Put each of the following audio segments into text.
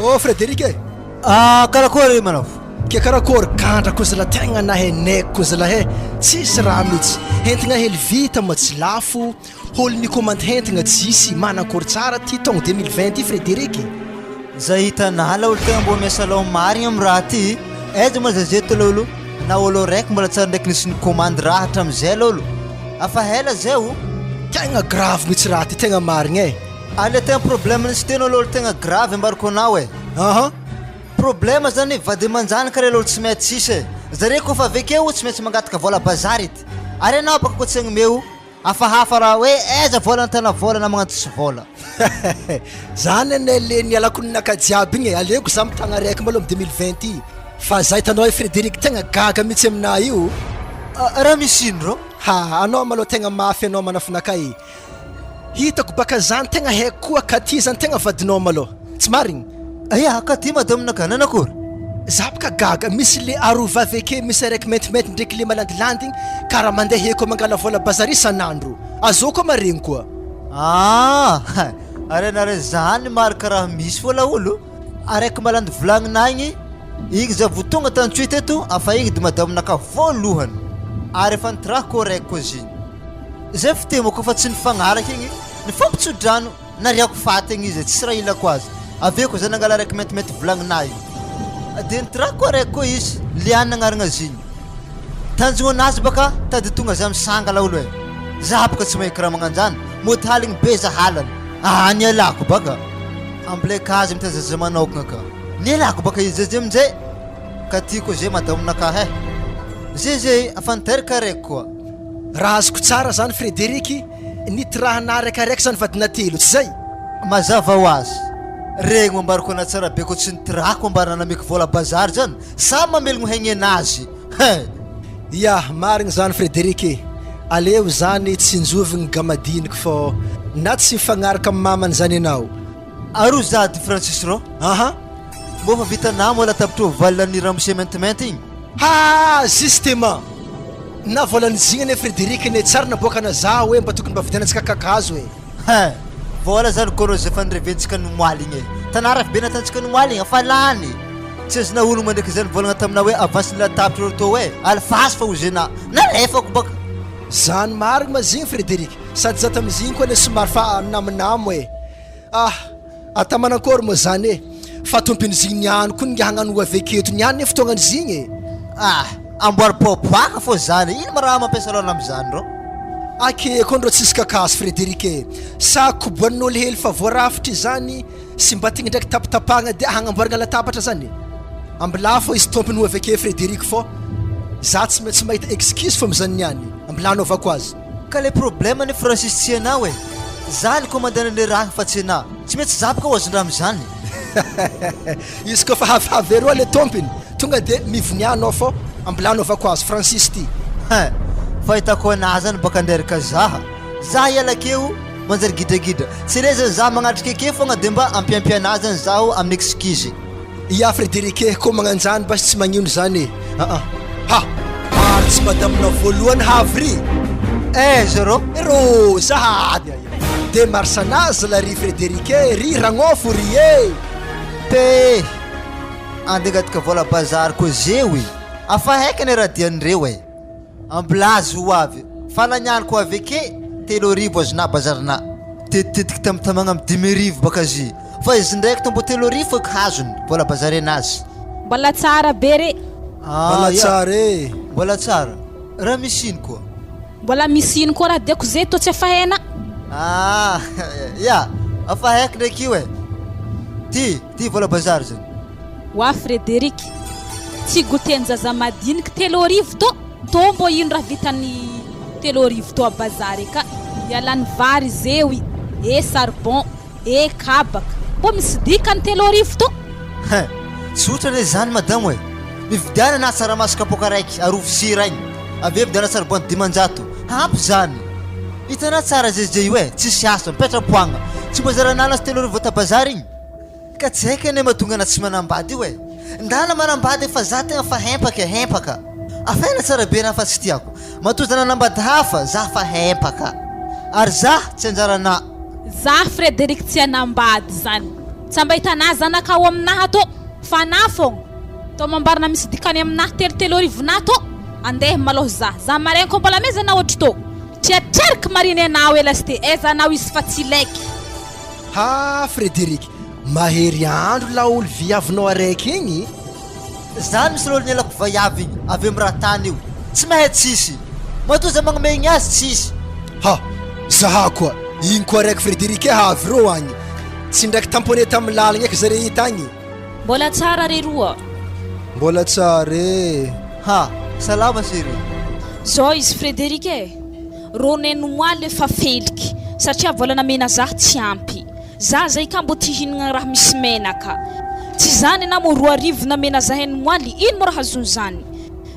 Oh Frederic e! Ah karakory manao? Ke karakory gandra ko zala tegna naheneko ko zala he, tsisy raha mitsy, entigna hely vita ma tsy lafo, olo mikomandy hentigna tsisy, manakory tsara ty taogno 2020 ty Frederic e! Za hitanà laolo tegna mbô miasa lôha marigny am raha ty, aiza ma za zeto laolo na ôlo raiky mbola tsary ndraiky nisy nikomandy raha hatramizay laolo, afa hela zay o. Tegna grave mitsy raha ty, tegna marigny e! Ary le tegna problème nisy teo laolo tegna grave ambarako anao e! Aha. Problème zany vady aman-janaka re laolo tsy maintsy tsisy e! Zare koa fa avy akeo tsy maintsy mangataka vola bazary edy! Ary anao baka koa tsy agnomeo hafahafa raha hoe aiza vola nitana vola na magnano tsisy vola. Zany anie le nialako ninaka jiaby igny e, aleoko za mitagna araiky malôha am 2020 ty fa za hitanao i Frederic tegna gaga mitsy aminahy io. Raha misy ino rô? Ha, anao malôha tegna mafy anao manafinakahy e. Hitako baka zany tegna haiko koa Katy zany tegna vadinao malôha, tsy marigny? Ya, Katy madame-nakahy, nanakory? Za baka gaga, misy le arovavy ake misy araiky maintimainty ndraiky le malandilandy igny kara mandeha eko mangala vola bazary isan'andro, azô koa maregny koa. Ah! Ary anareo zany marika raha misy fô laolo, araiky malandy volagnina igny, igny za vo tonga tantsoy teto afa igny de madame-nakahy voalohany, ary efa nitirahako araiky koa izy igny. Zay fiteny koa fa tsy nifagnaraka igny, nifampitso-drano, nariako faty igny izy e, tsisy raha ilako azy, avy eo koa za nangala araiky maintimainty volagnina igny, de nitirahako araiky koa izy, Liana agnaragna azy igny, tanjogno anazy baka tady tonga za misanga laolo e, za baka tsy mahay karaha magnanjany, mody haligny be za halany, ah nialako baka, ambilay kazy mitaiza zaza manokagna ka, nialako baka izy zay amizay, ka ty koa zay madaminakahy e, zay zay afa niteraka araiky koa. Raha azoko tsara zany Frederic, nitirahana araikaraiky zany vadina telo, tsy zay? Mazava ho azy. Regny ambarako ana tsara be ko tsy nitirahako ambara nameko vola bazary zany, samy mamelogno hegnen'azy hein! Ya, marigny zany Frederic e! Aleo zany tsinjovigny gamadiniky fô na tsy mifagnaraka am mamany zany enao. Aroa za dy Francis rô. Aha. Mbô fa vitanà moa latabatra ovale ny ramose maintimainty igny? Ha! Justement! Na volan'i Zigny anie Frederic anie tsary naboakana za hoe mba tokony mba vidianantsika kakazo e! Hein! Vola zany kôrô zay efa nireventsika nomoaly igny e! Tanà rafy be natantsika nomoaly igny efa lany! Tsy azonà ologno mandraiky zany nivolagna taminà hoe avance ny latabatra rô tô e! Alefaso fa hozenà! Nalefako baka! Zany marigny ma zigny Frederic! Sady za tamizigny koa anie somary fa namonamo e! Ah! Ata manankory moa zany e! Fa tompin'izigny niany koa ninga hagnano ho avy eto niany ne fotoagnan'izigny e! Ah! Amboary poapoaka fô zany e! Ino ma raha mampiasa lôla amizany rô? Ake koa ndrô tsisy kakazo Frederic e! Sa koboanin'olo hely fa voarafitry zany sy mba tigny ndraiky tapatapahagna de hagnamboaragna latabatra zany? Ambilà fô izy tompiny ho avy ake Frederic fô za tsy maintsy mahita excuse fô amizany niany! Ambilà anaovako azy. Ka le problème anie Francis tsy enao e! Za ny commandant le raha fa tsy enà! Tsy maintsy za boka ho azon-draha amizany! Izy koa fa havihavy eroa le tompiny tonga de mivonia anao fô ambilà anaovako azy Francis ty. Hein! Fahitako anà zany baka andreraka zaha! Za hiala akeo manjary gidragidra! Tsy re zany za magnatrika eke fogna de mba ampiampy anà zany zaho amin'ny excuse! Ia Frederic eh, ko magnanjany basy tsy magnino zany e aa ha! Ary tsy madame-na voalohany havy ry! Aiza rô? Rô zahady aia! De marsanazy la ry Frederic eh, ry ragnofo ry eh! Pe! Andeha angataka vola bazary koa zeo e! Afa haika anie raha dian'ireo e! Ambilazy ho avy fa nagnano aveke 3000 azonà bazarinà. Tetitetika tamy tamagna amy 5000 baka zy fa izy ndraiky tô mbô 3000 fô hazony mbola bazarena azy. Mbola tsara be re. Mbola tsara e. Mbola tsara. Raha misy ino koa? Mbola misy ino koa raha diako zay tô tsy afa hena. Ah ya, afa haiko ndraiky io e. Ty, ty vola bazary zany. Wa Frederic, tsy goten-jaza madiniky 3000 tô, tô mbô ino raha vitan'ny 3000 tô a bazary ka, ialany vary zeo i, e charbon, e kabaka, mbô misy dikany 3000 tô? Hein! Tsotra re zany madamo e! Mividiana na tsaramaso kapoaka raiky arovy sira igny, avy eo vidiana charbon 500, ampy zany! Hitanà tsara zay io e, tsisy asa, mipetra-poagna, tsy mba zaranà lasa 3000 ta bazary igny! Ka tsy haiko anie mahatonga ana tsy manambady io e! Ndana manambady fa za tegna fa hempaka e, hempaka! Afaina tsara be raha fa tsy tiako. Matoa za nanambady hafa, za fa hempaka. Ary za tsy anjaranà. Za Frederic tsy hanambady zany. Tsa mba hitanà zanakao aminaha tô fa anà fogna tô mambarana misy dikany aminaha telotelo arivonà tô andeha malôha za za maraigny kô mbola amezana ohatry tô triatriariky mariny anao ela sy te aiza anao izy fa tsy ilaiky. Ha Frederic, mahery andro laolo viavinao araiky igny. Zany misy lolo nialako vaiavy igny avy am raha tany io tsy mahay tsisy matoa za magnome igny azy tsisy. Ha! Zaha koa, igny koa raiky Frederic eh avy reo agny, tsy ndraiky tamponné tamin'ny lalagna eky zare hita agny. Mbola tsara re roa. Mbola tsara e! Ha! Salama chérie. Zao izy Frederic eh! Rô nenomoaly efa feliky satria vola namena zah tsy ampy. Za zay ka mbô ty hihinagna raha misy menaka. Tsy zany na mô 2000 namena zahay ny moaly, ino mô raha azony zany?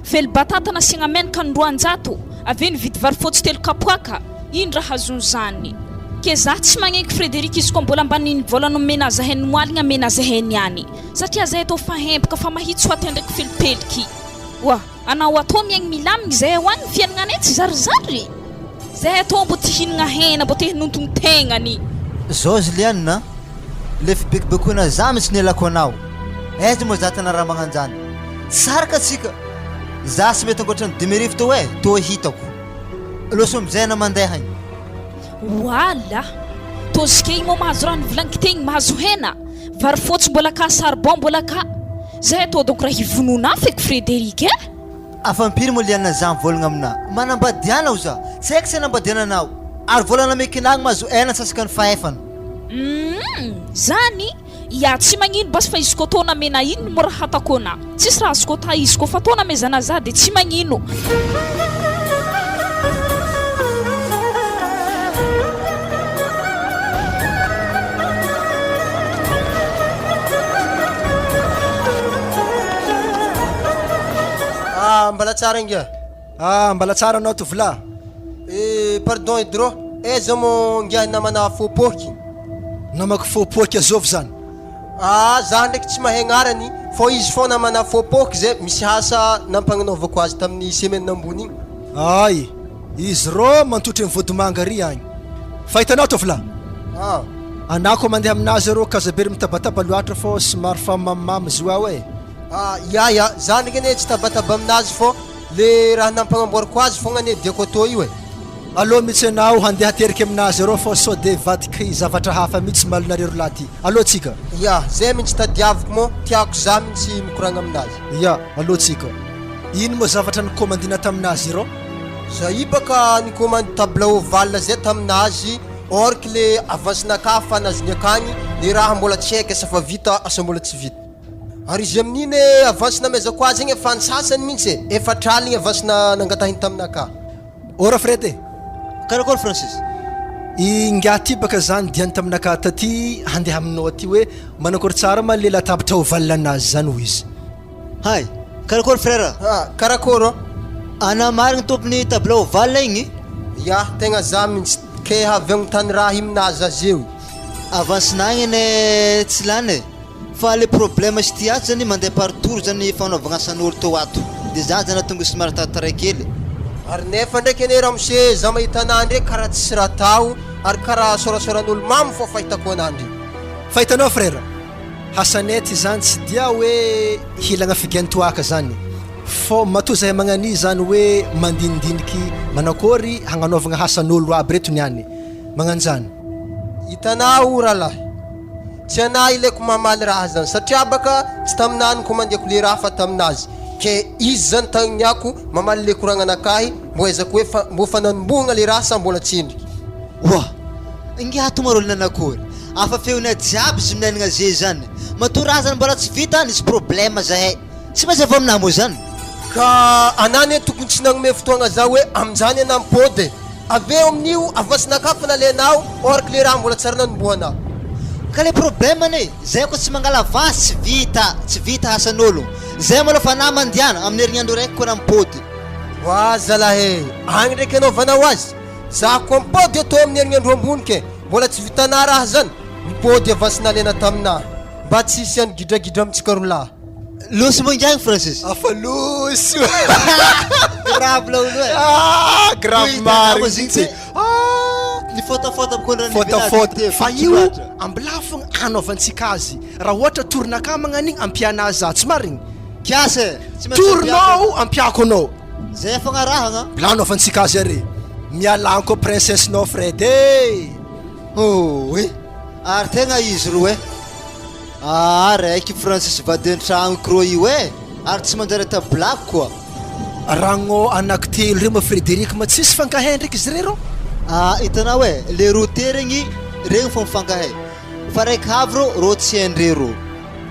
Vely batata nasiagna menaka ny 200, avy eo nividy vary fotsy telo kapoaka, ino raha azony zany? Ke za tsy magnenky Frederic izy koa mbola ambanin'ny vola nomena zahay ny moaly igny amena zahay niany. Satria zahay tô fa hempaka fa mahitsy ho aty ndraiky felipeliky. Oa. Anao atô miaigny milamigny zay ho agny fiaignanay tsy zarizary e! Zay atô mbô te hihinagna hena mbô te hinontogno tegnany. Zao Juliane a, le fibekobekoana za mitsy nialako anao, aiza moa za tana raha magnanjany, tsy saraka atsika, za tsy mety ankoatran'ny 5000 tô e, tô hitako, loso amizay ana mandeha agny. Wala! Tozike igny moa mahazo raha nivolagniko tegny, mahazo hena, vary fotsy mbola ka, charbon mbola ka. Zay atao donc raha hivonona feky Frederic eh! Afa impiry moa liana za mivolagna aminà manambadiana ho za tsy haiko tsy hanambadiana anao ary vola namekina agny mahazo hena antsasaka ny fahefana. Humm! Zany? Ya tsy magnino basy fa izy koa tô namena ino mo raha hatako ana? Tsisy raha azoko ata izy koa fa tô namezana za de tsy magnino. Ah, mbala tsara inga. Ah, mbala tsara anao tovolahy. Eh, pardon Edro, aiza mo ngiahy namana fôpôky? Namako fôpôky azovy zany? Ah, za ndraiky tsy mahay agnarany, fô izy fô namana fôpôky zay, misy asa nampagnanaovako azy tamin'ny semaine ambony igny. Ay, izy rô mantotry ny vodimanga ary agny. Fa hitanao tovolahy? Ah. Anah koa mandeha aminazy arô k'aza be ry mitabataba loatra fô somary fa mamimamy izy io ao e. Ah, ya ya, za ndraiky anie tsy tabataba aminazy fô le raha nampagnamboariko azy fogna anie diako atô io e. Aleo mitsy enao handeha ateriky aminazy arô fô sao de hivadiky zavatra hafa mitsy malonareo rolahy ty. Aleo tsika. Ya, zay mintsy tadiaviko mô, tiako za mintsy mikoragna aminazy. Ya, aleo tsika. Ino moa zavatra nikomandina taminazy irô? Za baka nikomandy table ovale zay taminazy or que le avance-nakahy fa nazony akagny le raha mbola tsy haiko asa fa vita asa mbola tsy vita. Ary izy amin'iny avance namezako azy igny efa antsasany mintsy e, efatra aligny avance nangatahiny taminakahy. Ô Rafred e! Karakôry Francis? I ingahy ty baka zany diany taminakahy taty handeha aminao aty hoe manakôry tsara ma le latabatra ovale anazy zany hoy izy. Hay! Karakôry frère? Ah, karakôry ô? Ana marigny tompony table ovale igny? Ya, tegna za mintsy ke avy agnontany raha aminazy azy eo. Avance-na agny anie tsy lany e! Fa le problème izy ty ato zany mandeha par tour zany fanaovagna asan'olo teo ato de za zany tonga somary tarataray kely. Ary nefa ndraiky anie ramose za mahita anah ndray karaha tsisy raha atao ary karaha sorasoran'olo mamo fô fahitako anah ndry. Fa hitanao frère, Hasanety zany tsy dia hoe hilagna figian-toaka zany fô matoa zahay magnania zany hoe mandinindiniky manakôry hagnanaovagna hasan'olo aby reto niany magnanjany. Hitanao rahalahy, tsy anah ilaiko mamaly raha zany satria baka tsy taminah nikomandeko le raha fa taminazy ke izy zany tagniniako mamaly le koragnanakahy mbo aizako hoe fa mbo fa nanombohagna le raha sa mbola tsendriky. Oa! Ingahy to marô nanakory? Afa feonay jiaby izy minainagna ze zany. Matoa raha zany mbola tsy vita nisy problème zahay. Tsy mazava aminah moa zany. Ka anah anie tokony tsy nagnome fotoagna za hoe aminjany anah mipody e! Avy eo amin'io avasinakahy fa nalainao or que le raha mbola tsara nanombohanao. Ka le problème anie zay ko tsy mangala avance tsy vita tsy vita asan'olo zay malôha fa anah mandiana amin'ny herignandro raiky ko anah mipody. Oa zalahy e! Agny ndraiky anaovanao azy? Za koa mipody eto amin'ny herignandro ambony ke mbola tsy vitanah raha zany, mipody avance nalaina taminah mba tsy hisian'ny gidragidra amintsika rolahy. Loso moa ingahy Francis? Afa loso. Grave laolo e. Ah, grave marigny mihitsy. Ah! Fôtafôta bôka ndra Fôtafôta fa io ambilà fogna anaovantsika azy raha ohatra tournakà magnano igny ampianà za tsy marigny? Kiasy e! Tsy maintsy ampiako. Tournao ampiako anao. Zay fagnarahagna. Mbilà anaovantsika azy are. Mialà koa princesse-nao Fred e! Oy! Ary tegna izy roe. Aa raiky Francis vady an-tragno crô io e! Ary tsy manjary atao blague koa. Ragno anaky telo reo ma Frederic ma tsisy fankahay ndraiky izy reo rô? Aa hitanao e! Le roa te regny, regny fô mifankahay. Fa raiky avy rô, rô tsy hain-dreo rô.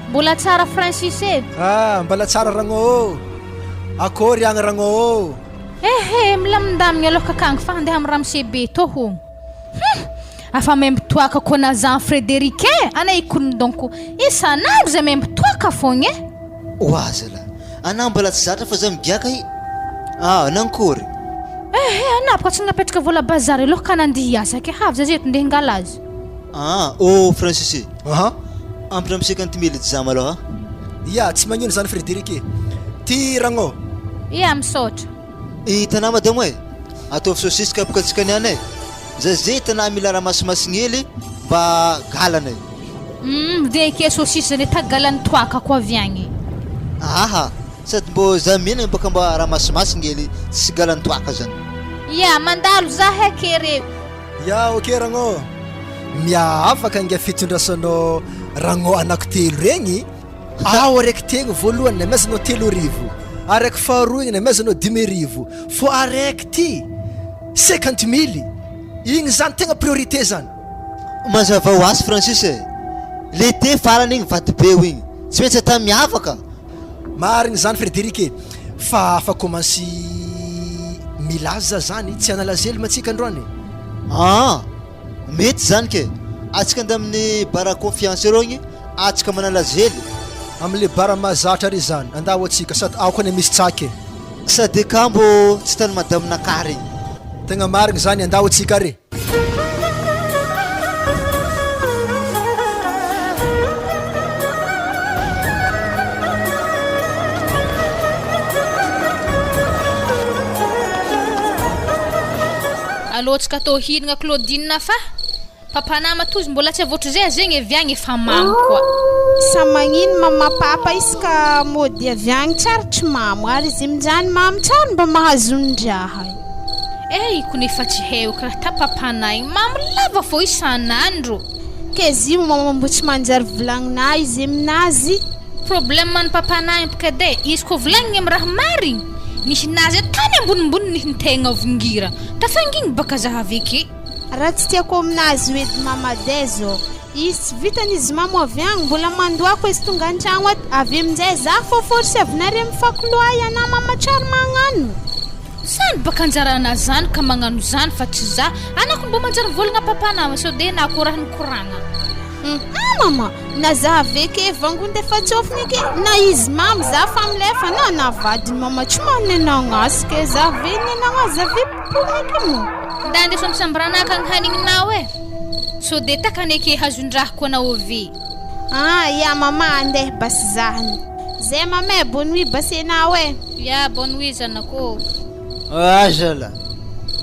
Mbola tsara Francis e! Ah mbala tsara ragno ô! Akôry agny ragno ô! Ehe, milamindamigny aloha kakagny fa handeha amy ramose be tô hono. Hum! Afa membo toaka koa na zan Frederic e! Ana i kony donc isan'andro zay membo toaka fogna e! Oa zala! Anah mbola tsy zatra fa za migiaka i ah nankory? Ehe, anah boka tsy napetraka vola bazary aloha ka nandiha hiasa ke havy za zeto ndeha hingala azy. Ah oh Francis e! Aha! Ampindramoseko an'ity mily jam aloha. Ya, tsy magnino zany Frederic e! Ty ragno. Ya, misaotra. Hitanà madamo e! Ataovy saosisy kapokantsika niany e! Za ze hitanà mila raha masimasigny hely mba galana e! Humm de eke saosisy zany e ta galan'ny toaka ko avy agny. Aha! Sady mbô za mihinagna bôka mba raha masimasigny hely tsy galan'ny toaka zany. Ya, mandalo za heky re. Ya ok ragno! Miavaka ange fitondrasanao ragno anakitelo regny. Ao araiky tegny voalohany namezanao 3000, araiky faharoa igny namezanao 5000, fô araiky ty cinquante mille, igny zany tegna priorité zany. Mazava ho azy Francis e! Le thé farany igny vadibeo igny, tsy maintsy atao miavaka. Marigny zany Frederic e! Fa afa commence milaza zany tsy hanala zely mantsika androany e! Aa! Mety zany ke! Atsika andeha amin'ny bar à confiance ero agny, atsika manala zely. Amle bar mahazatra ary zany, andao atsika, sady ao koa anie misy tsaky e! Sady kambo tsy hitan'i madame nakary igny. Tegna marigny zany, andao atsika ary. Alô tsika tô hinagna Claudine fa papanah matoa mbola tsy avotry zay zegny avy agny efa mamo koa. Samy magnino mama papa isaka mody avy agny tsary tsy mamo ary izy aminjany mamo tsary mba mahazo ndraha. Eh iko nefa tsy haiko karaha ta papanah igny mamo lava fô isan'andro. K'ezy io mama mbo tsy manjary volagninah izy aminazy. Problème ny papanah igny bôka edy e, izy kô volagniny amy raha marigny, nihinazy tany ambonimbony nihintegna vongira. Tafangigny baka zah avy eke. Raha tsy tiako aminazy ho edy mamade zao izy tsy vitany izy mamo avy agny mbola mandoako izy tonga antragno ato avy aminjay zah fô force avy nare mifakiloha ianah mama tsary magnano. Zany baka anjarana zany ka magnano zany fa tsy zah, anah ko mbô manjary mivolagna papanah sao de enah ko raha nikoragna. Hum mama na za avy eke vangondy efa tsofiny eke na izy mamo za fa milefa na na vadiny mama tsy manenagna azy ke za ave nenagna azy ave popohiny eke moa. Nda andeso am sambranaka agny hanigninao e! Sao de takany eke hazondraha ko anao ove. Ah ya mama andeha basy zahany. Zay mama e bonne nuit basy enao e. Ya bonne nuit zanako ô. Ah zala!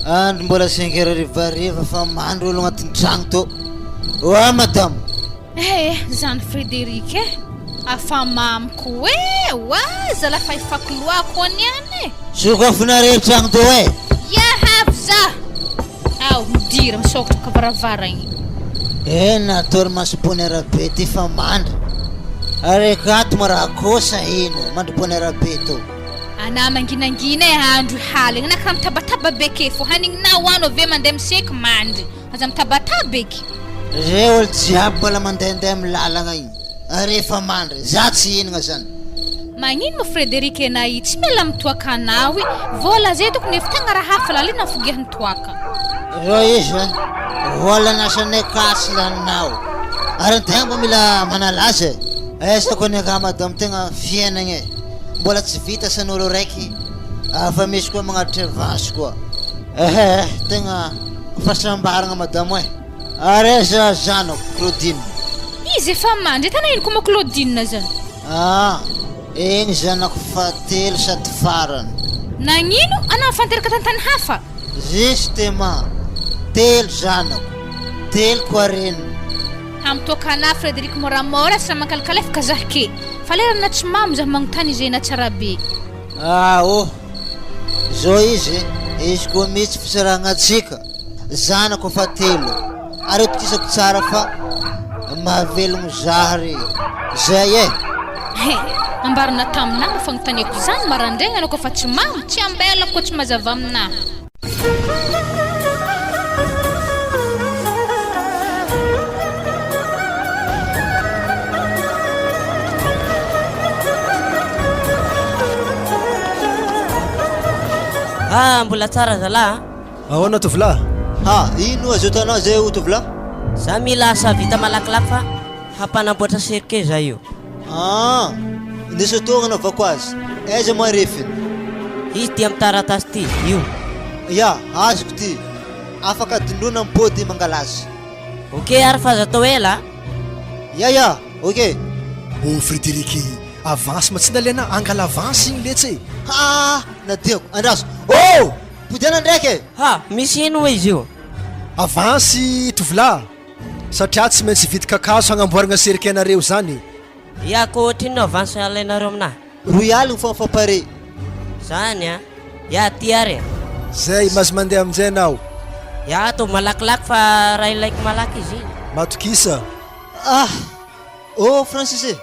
Andro mbola cinq heures harivariva fa mandry olo agnatin'ny tragno tô. Oa madama! Eh zany Frederic eh! Afa mamiko eh! Oa zala fahefako loako niany eh! Sokafinareo tragno tô eh! Ya avy za! Ao midira misokatra ka varavaragny. Eh natory maso bonheur be ty fa mandry. Araiky ato ma raha kosa ino mandry bonheur be tô. Anah manginangina eh andro haligny anah karaha mitabataba be ke fô hanigninah hoano avy eo mandeha miseky mandry. Aza mitabataba eky. Re olo jiaby mbola mandehandeha am lalagna igny rehefa mandry, za tsy hihinagna zany. Magnino mo Frederic enah i tsy miala am toaka anao i, vola zay tokony efa tagna raha hafa lalina fogiahiny toaka. Reo izy an, vola nasanay ka tsy laninao, ary antegna mba mila manala azy e, aiza ko ny angaha madame tegna fiainagna e, mbola tsy vita asan'olo raiky fa misy koa magnatitra avance koa, ehe tegna. Fahasambaragna madamo eh! Ary aiza zanako Claudine? Izy efa mandry, tana ino koa moa Claudine zany? Ah! Egny zanako fahatelo sady farany. Nagnino? Anao mifanteraka tantany hafa? Justement! Telo zanako. Telo koa reny. Hamitoka anah Frederic moramora sy raha mankalkalefaka zah ke. Fa lera na tsy mamo zah magnontany izay na tsara be. Ah oh! Zao izy e, izy koa mitsy fisaragnantsika, zanako fahatelo, ary atokisako tsara fa mahavelogno zah re, zay e! He, ambarana taminah moa fagnontaniako zany marandraigny anao koa fa tsy mamo, tsy ambelako koa tsy mazava aminah. Ah, mbola tsara zalahy a. Ahoana tovolahy? Ha, ino azo ataonao zay o tovolahy? Za mila asa vita malakilaky fa hampanamboatra cercueil za io. Ah! Nisy fotoagna anaovako azy. Aiza moa refiny? Izy ty amin'ny taratasy ty, io. Ya, azoko ty. Afaka adinona mipody mangala azy. Ok ary fa aza atao ela a! Ya ya, ok. Oh Frederic, avance ma tsy nalaina angala avance igny letsy e! Ha! Nadiako, andraso. Oh! Podiana ndraiky e! Ha! Misy ino moa izy io? Avance tovolahy. Satria tsy maintsy hividy kakazo hagnamboaragna cercueil nareo zany e. Ya ko ohatrinona avance alainareo aminah? Roy aligny fô fa pare. Zany an! Ya aty ary e. Zay, mahazo mandeha aminjay anao. Ya ataovy malakilaky fa raha ilaiko malaky izy igny. Matokisa. Ah! Oh Francis e!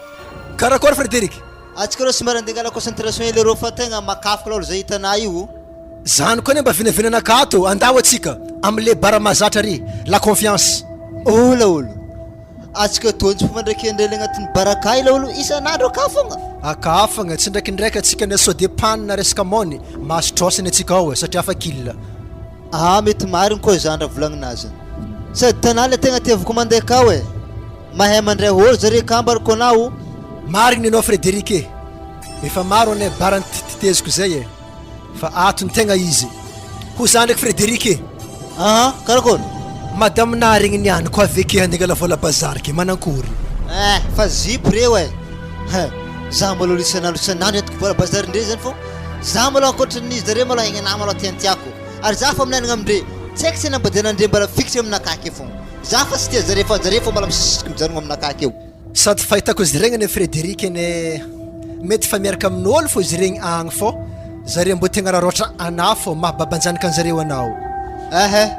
Karakôry Frederic? Atsika reo somary andeha angala concentration hely reo fa tegna makafoka laolo zay hitanah io. Zany koa anie mba vinavinanakahy ato, andao atsika amle bar mahazatra ary, la confiance. Oh laolo, atsika toa tsy mpifandraika indray le agnatin'ny bar akay laolo isan'andro akà fogna. Akà fogna, tsy ndraikindraiky atsika anie sao de panne na resaka mone, mahazo trosiny atsika ao e, satria hafa kil. Ah mety marigny koa zany raha volagninazy zany, sady tanà le tegna tiaviko mandeha akao e. Mahay mandray olo zare kamba ry kona o! Marigny nenao Frederic e! Efa maro anie bara nitititeziko zay e! Fa ato ny tegna izy. Ho za ndraiky Frederic e! Aha, karakôry? Madame Naharegny niany ko aveke handingana vola bazary ke manankory? Eh, fa zipo reo e! He, za malôha isan'andro isan'andro entiko vola bazary ndre zany fô za malôha ankoatran'izy zare malôha aignanahy malôha tiantiako ary za fa minainagna amindre tsy haiko tsy hanambadiana andre mbala fixe aminakahy ake fôgna. Za fa tsy tia zare fa zare fô mbola misisisiky mijanogna aminakahy akeo. Sady fahitako izy regny anie Frederic anie mety fa miaraka amin'ôlo fô izy regny agny fô zare mbô tegna raraotra anah fô maha babanjanaka anjareo anao. Ehe,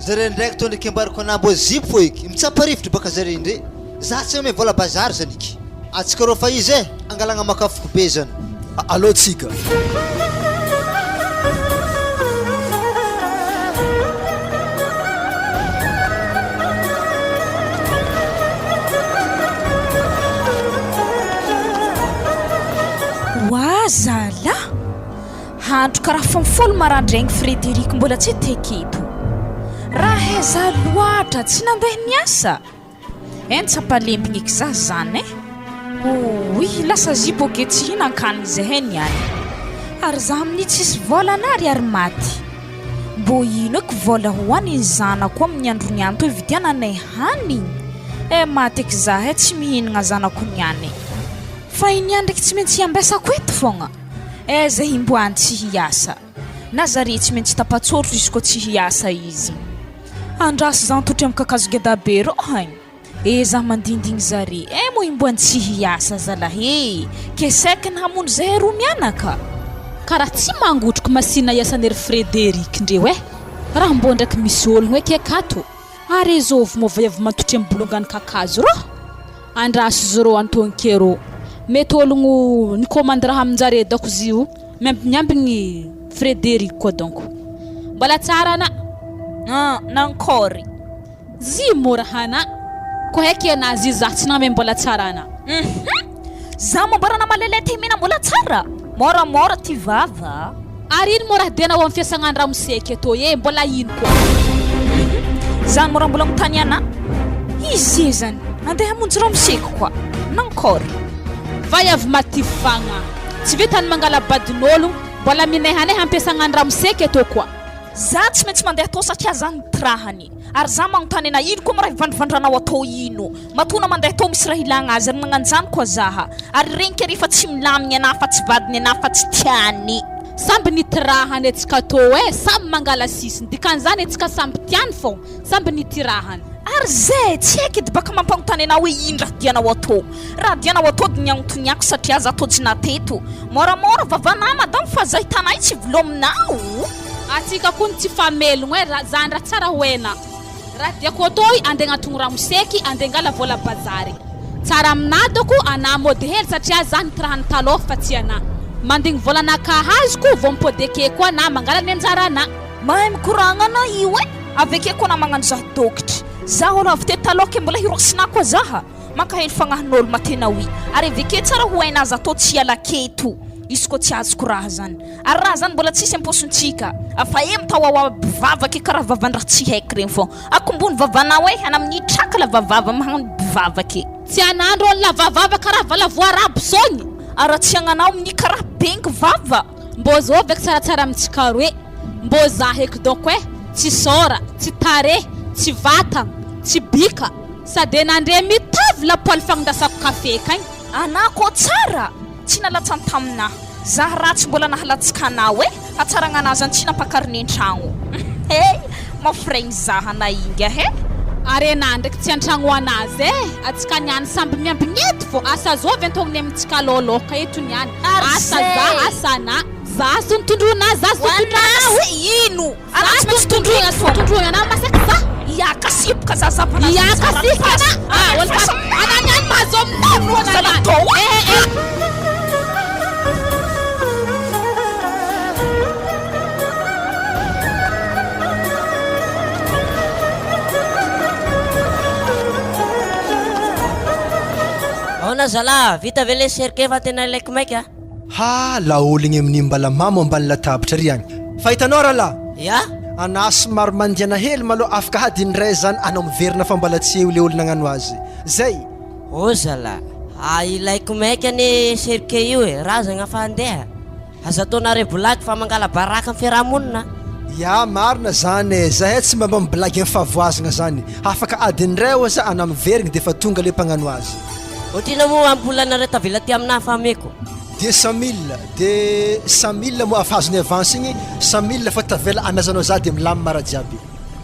zare ndraiky tô ndraiky ambarako anah mbô zipo fô eky, mitsapa rivotro baka zare ndre, za tsy ame vola bazary zany eky. Atsika rô fa izy e, angalagna makafoko be zany. Alô tsika. Oa zalah! Andro karaha fomfolo marandraigny Frederic mbola tsy teketo. Raha aiza loatra tsy nandeha niasa? Hein tsapalempigny eky za zany eh! Ouii lasa zipo ke tsy hihinankanigny zahay niany ary za amin'io tsisy vôla anary ary maty mbô ino eky vôla hoanigny zanako amin'ny andro niany tô hividiananay hanigny eh maty eky zahay tsy mihinagna zanako niany fa i niany ndraiky tsy maintsy hiambesako eto fogna eh zay himboany tsy hiasa na zare tsy maintsy tapatsôrotro izy koa tsy hiasa izy. Andraso zan totry am kakazo geda be rô hagny e za mandindigny zare e moa imboany tsy hiasa zalahy e ke saika ny hamono zahay roa mianaka. Karaha tsy mangotroko masina iasan'ery Frederic ndreo eh! Raha mbô ndraiky misy ologno eky akato ary ezôvy moa vaiavy mantotry am bolongany kakazo rô! Andraso zrô antognike rô! Mety ologno nikômandy raha aminjare dôko zio miambimiambigny Frederic koa donko. Mbola tsara ana. Ah, nankôry. Zy mora hana. Ko heky ana zy za tsy name mbola tsara ana. Hum, za moa mbora namalele ty mena mbola tsara. Môramôra ty vava. Ary ino moa raha dianao am fiasagna an-dramose aketo e, mbola ino koa. Hum, zany moa raha mbola agnontany ana. Izy zany, andeha hamonjy ramoseko koa. Nankôry. Vaiavy matifagna. Tsy vitany mangala-badin'olo, mbola minehaneha ampiasagna an-dramose aketo koa. Za tsy maintsy mandeha atao satria za nitirahany. Ary za magnontany ana ino koa mo raha ivandrovandranao atao ino. Matoa na mandeha atao misy raha ilagna azy ary magnanjany koa zaha. Ary regniky ary efa tsy milamigny ana fa tsy vadiny ana fa tsy tiany. Samby nitirahany antsika tô eh, samy mangala sisiny, dikan'izany antsika samby tiany fô, samby nitirahany. Ary zay, tsy haiko edy baka mampanontany anah hoe ino raha dianao atô. Raha dianao atô de ny anontoniako satria za tô tsy nateto. Môramôra vavanah madame fa zay hitanay tsy vilominao. Atsika koa ny tsy famelogno eh, raha zany raha tsara ho ena. Raha diako atô i andeha agnatogno ramoseky, andeha angala vôla bazary. Tsara aminah doko anah mody hely satria zah nitirahany talôha fa tsy anah. Mandigny vôla nakah azoko vao mipody ake koa anah mangala ny anjaranah. Mahay mikoragna anah io eh! Aveke koa anah magnano zah dokotry. Zah olo avy teto talôha ke mbola hirosinah koa zah. Mankahery fagnahin'olo matena oui. Ary aveke tsara ho hainah zah tô tsy hiala aketo. Izy koa tsy azoko raha zany. Ary raha zany mbola tsisy am-paosontsika. Fa eh mitaoaoa mpivavaka karaha vavan-draha tsy haiko regny fô. Akombony vavanao eh, ana mitraka lava vava magnano mpivavaka e. Tsy anandro ol lava vava karaha valavoarabo sogny. Ary raha tsy agnanao amin'ny karaha bengy vava. Mbô zôvy eky tsaratsara amintsika roe. Mbô za heky dônko eh, tsy sôra, tsy tarehy, tsy vatagna, tsy bika. Sady nandre mitovy lapoaly fagnindasako kafe kagny. Anà kô tsara! Tsy nalatsany taminà. Zah raha tsy mbola nahalatsaka anao eh! Hatsaragnanà zany tsy nampakariny an-tragno. Hey! Mafiregny zah anà inga eh! Ary anà ndraiky tsy an-tragno anazy eh! Atsika niany samby miambigny eto fô asa zôvy antognony amintsika alôhalôha eto niany. Asa zah, asa anà. Zah so nitondroinà, zah so nitondranao. Ho anà se ino? Za tsy tondroina tsy tondroina anao masaky za. Iaka sipoka za zavana Iaka sika na ah olo fa ana niany mahazo aminao no ana niany. Eh eh. Aona zalah, vita ve le cercueil fa tena ilaiko maika a? Ha laoligny amin'iny mbala mamo ambany latabatra ry agny. Fa hitanao rahalahy? Ya. Anah somary mandiana hely malôha afaka hadiny ray zany anao miverina fa mbala tsy eo le olo nagnano azy. Zay. Ô zalah, a ilaiko maika anie cercueil io e, razagna fa andeha. Aza ataonareo blague fa mangala baraka ny fiarahamonina. Ya marina zany e, zahay tsy mba mba mi-blague am fahavoazagna zany. Afaka adiny ray oza anah miverigny defa tonga le mpagnano azy. Otrina moa ampoule nareo tavela aty aminah fa ameko. 200 mille, 200 mille moa afa azony avance igny, 100 mille fa tavela amezanao za de milamina raha jiaby.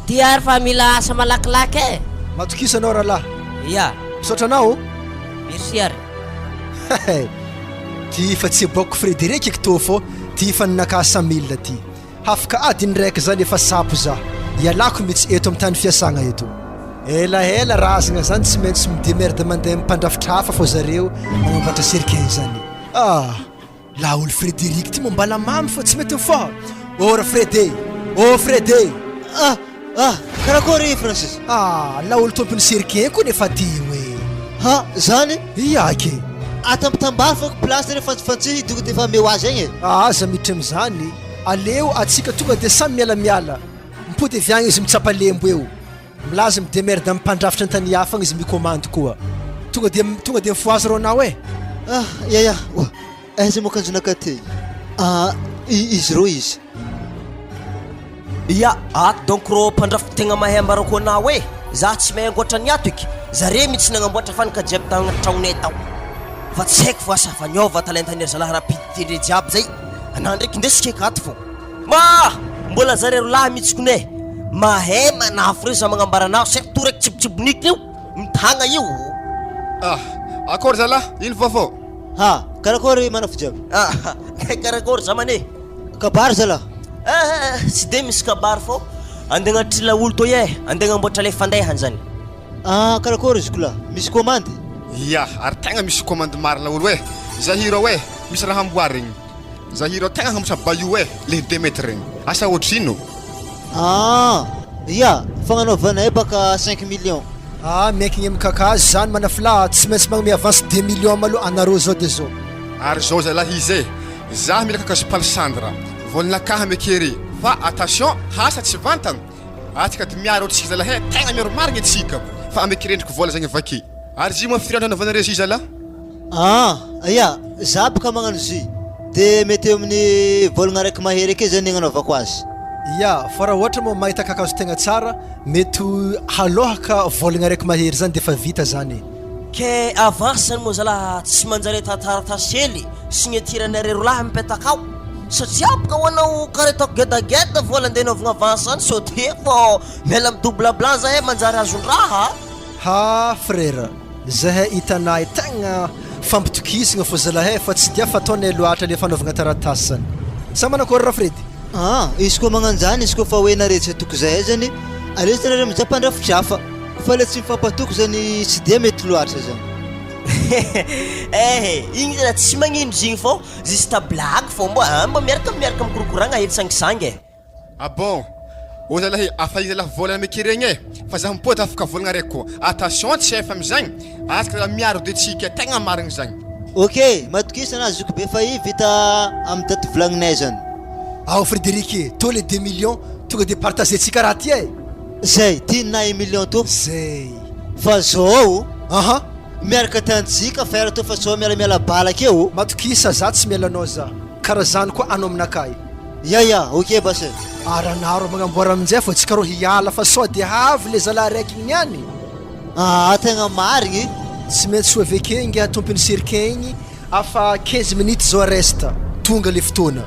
Ty ary fa mila asa malakilaky e. Matokisa anao rahalahy. Ya. Misaotra anao o. Merci ary. Hehe. Ty fa tsy aboakiko Frederic eky tô fô ty fa ninakahy 100 mille ty. Hafaka adiny raiky zany efa sapo za. Ialako mitsy eto am tany fiasagna eto. Elaela razagna zany tsy maintsy mi demerde mandeha am mpandrafitra hafa fô zareo magnamboatra cercueil zany. Ah! Laolo Frederic ty moa mbala mamy fô tsy mety mifoha. Oh ra Frede! Oh Frede! Ah! Ah! Karakory Francis? Ah! Laolo tompon'ny cercueil koa nefa ty io e! Ha! Zany? Ia ke! Atambitambaro fô place reo fantsifantsihy tonga de efa ameo azy agny e! Ah! Aza miditra amizany. Aleo atsika tonga dia samy mialamiala. Mipody avy agny izy mitsapa lembo eo. Milaza mi demerde am mpandrafitra antany hafa agny izy mikomandy koa. Tonga dia tonga dia mifohaza rô anao e. Ah ya ya oa aiza moa kanjonaka ty ah izy rô izy. Ya, ato donc rô mpandrafitra tegna mahay ambarako anao e, za tsy mahay ankoatra ny ato eky, zare mitsy nagnamboatra fanaka jiaby tagnaty tragnonay tao, fa tsy haiko fa asa fa niova talentan'ery zalahy rapide ndre jiaby zay, anah ndraiky ndesiko eky ato fô. Ma! Mbola zare rolahy mitsy kone, mahay manafo reo za magnambara anao, surtout raiky tsibotsibonikiny io, mitagna io. Ah! Akôry zalahy, ino vaovao? Ha! Karakôry manafo jiaby? Ah! Karakôry zamana e? Kabary zalah. Eh, tsy de misy kabary fô andeha agnatry laolo toy eh, andeha agnamboatra le fandehany zany. Ah, karakôry izy kola, misy commande? Ya, ary tegna misy commande maro laolo eh, Zahiro eh, misy raha amboarigny. Zahiro tegna hagnamboatra bayou eh, le deux mètres regny. Asa ohatrino? Ah, ya, fagnanaovanay baka cinq millions. Ah, miankigny amin'ny kakazo zany manafila, tsy maintsy magnome avance deux millions malôha anareo zao de zao. Ary zao zalahy izy eh, Zah mila kakazo palissandre, vôlinakahy mekery fa attention hasa tsy vantagna, atsika dy miaro atsika zalahy eh, tegna miaro marigny atsika fa ameky rendriko vôla zegny avake. Ary zy moa firy andro anaovanareo zy zalah? Ah ya, za boka magnano zy de mety eo amin'ny vôlagna araiky mahery ake zany agnanaovako azy. Ya, fa raha ohatra moa mahita kakazo tegna tsara, mety halôhaka vôlagna araiky mahery zany defa vita zany e. Ke avance zany moa zalah tsy manjary atao taratasy hely signature anareo rolahy mipetaka ao. Satria boka ho anao kara ataoko gedageda vola andeha anaovagna avance any sao de fô miala am double blanc zahay manjary azon-draha a! Ha frère, zahay hitanay tegna fampitokisagna fô zalahy fa tsy dia fataonay loatra le fanaovagna taratasy zany. Sa manakory Rafredy? Aa izy koa magnanjany izy koa fa hoe nareo tsy atoky zahay zany aleo zany nareo mizaha mpandrafitra hafa fa le tsy mifampatoky zany tsy dia mety loatra zany. Eh igny zala tsy magnino zigny fô juste blague fô mbô a mbô miaraka miaraka mikorokoragna hely sangisangy e. Ah bon! Ô zalahy afa iza lah volana mekiregny e! Fa zaho mipody afaka volagna raiky koa. Attention tsy efa amizagny, atsika zalahy miaro de tsika tegna marigny zagny. Ok, matokisa na zoky be fa i vita am daty volagninay zany. Ao Frédéric e, tô le deux millions tonga de partager tsika raha ty e! Zay, ty na un million tô. Zay. Fa zao. Aha. Miaraka tanjika fa tô fa sao mialamiala bala akeo. Matokisa za tsy miala anao za. Karaha zany koa anao aminakahy. Ya ya, ok bas e. Ary anaro magnamboara aminjay fa tsika rô hiala fa sao de avy le zalahy raiky igny niany. Aa tegna marigny. Tsy maintsy ho aveke ingahy tompony cirque igny afa 15 minutes zao reste tonga le fotoana.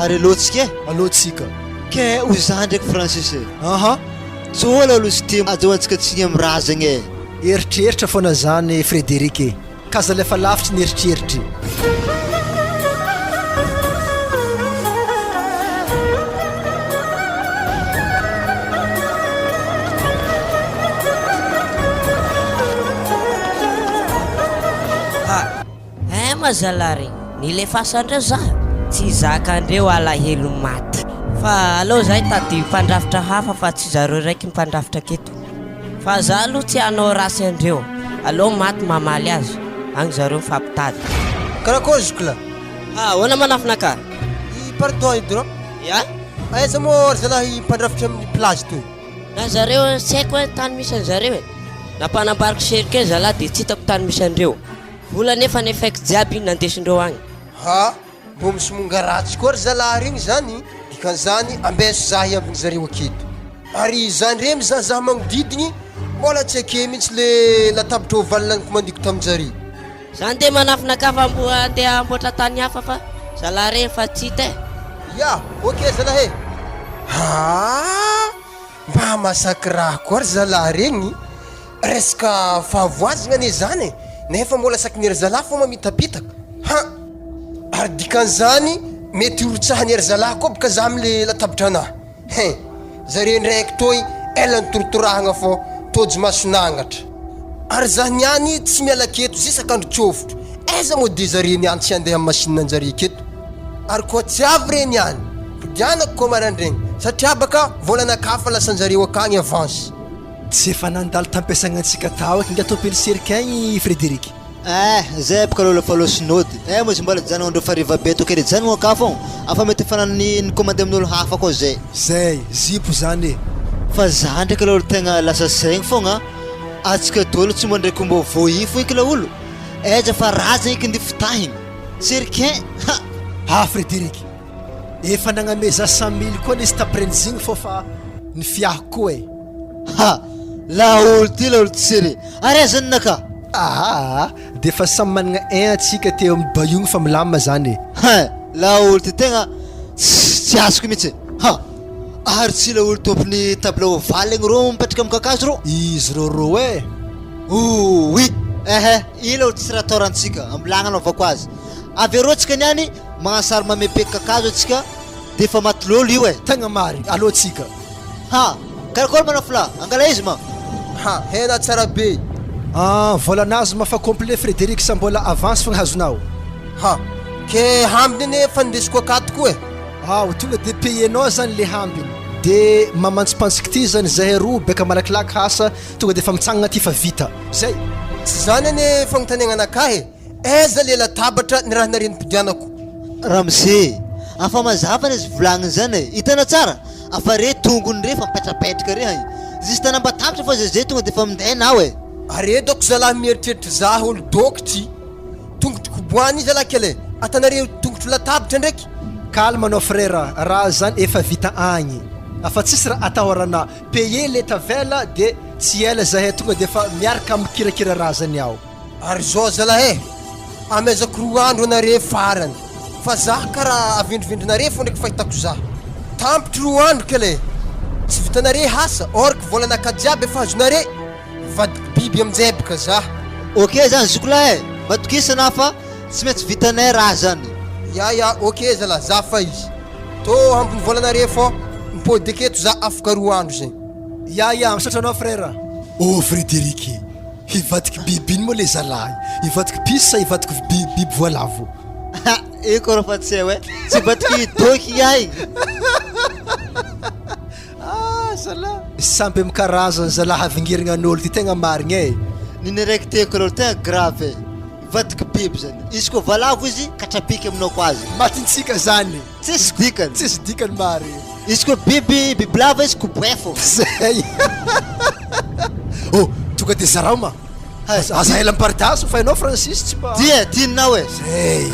Ary alôtsika e. Alôtsika. Ke ho za ndraiky Francis e. Aha. Tsôla aloha izy ty ajahoantsika tsigny amy razagna e. Eritreritra foana zany Frederic e. K'aza alefa lavitry ny eritreritry. Ha! Hein ma zalahy regny, nilefasandreo za, tsy zakandreo alahelo maty. Fa aleo za hitady mpandrafitra hafa fa tsy zareo raiky mpandrafitra aketo. Fa za aloha tsy hanao ratsy andreo, aleo maty mamaly azy, agny zareo mifampitady. Karakory zoky lah? Ahoana manafina ka? I pardon edy rô. Ya? Aiza moa ry zalahy mpandrafitra amin'ny plage toy? Na zareo tsy haiko hoe tany misy an'zareo e. Nampanambariko cercueil zalahy de tsy hitako tany misy andreo. Vola nefa nefaiko jiaby nandesindreo agny. Ha! Mbô misomonga ratsy koa ry zalahy regny zany, dikan'izany ambeso za hiambigny zareo aketo. Ary za ndre mizahazaha magnodidigny mbola tsy ake mintsy le latabatra ovale nikomandiko taminjare. Za ndeha manafina ka fa mbo andeha hamboatra tany hafa fa zalahy regny fa tsy hita e. Ya, ok zalahy e. Haa! Mba masaky raha koa ry zalahy regny, resaka fahavoazagna anie zany e, nefa mbola sakin'ny ry zalahy fô mamitapitaka, ha! Ary dikan'izany mety horotsahan'ny ry zalahy koa boka za amle latabatranah, hein! Zare ndraiky toy ela nitoritorahagna fô tojo mason'agnatra. Ary za niany tsy miala aketo zisak'andro tsôfotro, aiza moa de zare niany tsy andeha am machine anjare aketo. Ary koa tsy avy re niany, podianako koa maraindraigny, satria baka vôlanakahy fa lasanjareo akagny avance. Tsy efa nandalo tampiasagnantsika tao eky nga tompiny cirque igny i Frédéric. Eh, zay boka lôla fa lôsinôdy. Eh, moa izy mbola janogna andreo fa hariva be tokony hijanogna aka fô. Afa mety efa nani nikômandy amin'olo hafa koa zay. Zay, zipo zany e. Fa za ndraiky lôla tegna lasa saigny fôgna, atsika dôly tsy mandray komba-vaovao igny fô eky laolo. Aiza fa raha zegny eky ndeha fitahigny. Circain, ha! Ah Frédéric, efa nagname za 100000 koa nisy taprenjigny fô fa ny fiahiko koa e. Ha! Laolo ty laolo ty sere, ary aiza ny naka? Aa! De fa samy managna un atsika teo amin'ny bayogny fa milamina zany e. Hein! Laolo ty tegna tsy azoko mihitsy e! Ha! Ary tsy laolo tompony table ovale igny rô mipetraka amin'ny kakazo rô? Izy rô rô e! Ouii! Ehe! Ila olo tsisy raha ataorantsika, ambilagna anaovako azy. Avy arô tsika niany magnano sary mamepeky kakazo atsika de efa maty lôlo io e! Tegna marigny, alô tsika. Ha! Karakôry manao fla? Angala izy ma! Ha! Hena tsara be! Ah, vôlanazy ma fa complet Frédéric sa mbôla avance fogna hazonao? Ha! Ke hambiny anie efa nindesiko akato koa e! Ao, tonga de payer-nao zany le hambiny. De mamantsipantsiky ty zany zahay roa beka malakilaky hasa Tonga dia efa mitsangana aty fa vita. Zay! Tsy zany anie fagnontaniagna anakahy e! Aiza le latabatra nirahina renim-pidianako? Ramose, afa mazava anie izy volagniny zany e! Hitanao tsara? Afa re tongony re fa mipetrapetraka re hay! Juste anambatabatra fa zay zay tonga de efa minday anao e! Are doko zalahy mieritreritra zah olo dokotry tongotro koboany zalahy kely e! Atanareo tongotro latabatra ndraiky? Calme anao frère, raha zany efa vita agny, afa tsisy raha atahorana. Payer le tavela de tsy ela zahay tonga de efa miaraka mikirakira razany ao. Ary zao zalahy e! Amezako roa andro anare farany. Fa zah karaha avendrovendronare fô ndraiky fahitako zah. Tampitry roa andro kele. Tsy vitanare asa or que volanakahy jiaby efa azonare. Mivadika biby aminjay bka zah. Ok zany zoky lahy e! Matokisa anah fa tsy maintsy vitanay raha zany. Ya ya ok zalah zah fa izy. Tô ambiny volanare fô mipody aketo zah afaka roa andro zay. Ya ya misaotra anao frère. Oh Frederic, hivadiky biby ino moa le zalahy? Hivadiky piso sa hivadiky biby voalavo? Ha, io koa fa tsy hay hoe tsy hivadiky doky iay. Ah zalah. Samby am karazany zalah havingirigna an'olo ty tegna marigny e. Ny araiky tiako aloha tegna grave e. Hivadiky biby zany. Izy koa valavo izy katrapiky aminao koa azy. Matintsika zany. Tsisy dikany. Tsisy dikany marigny. Izy koa biby bibilava izy koboay fô. Zay. Oh, tonga de zarao ma. Hay. Aza ela miparitaso fa ianao Francis tsy mba. Dia tianao e. Zay.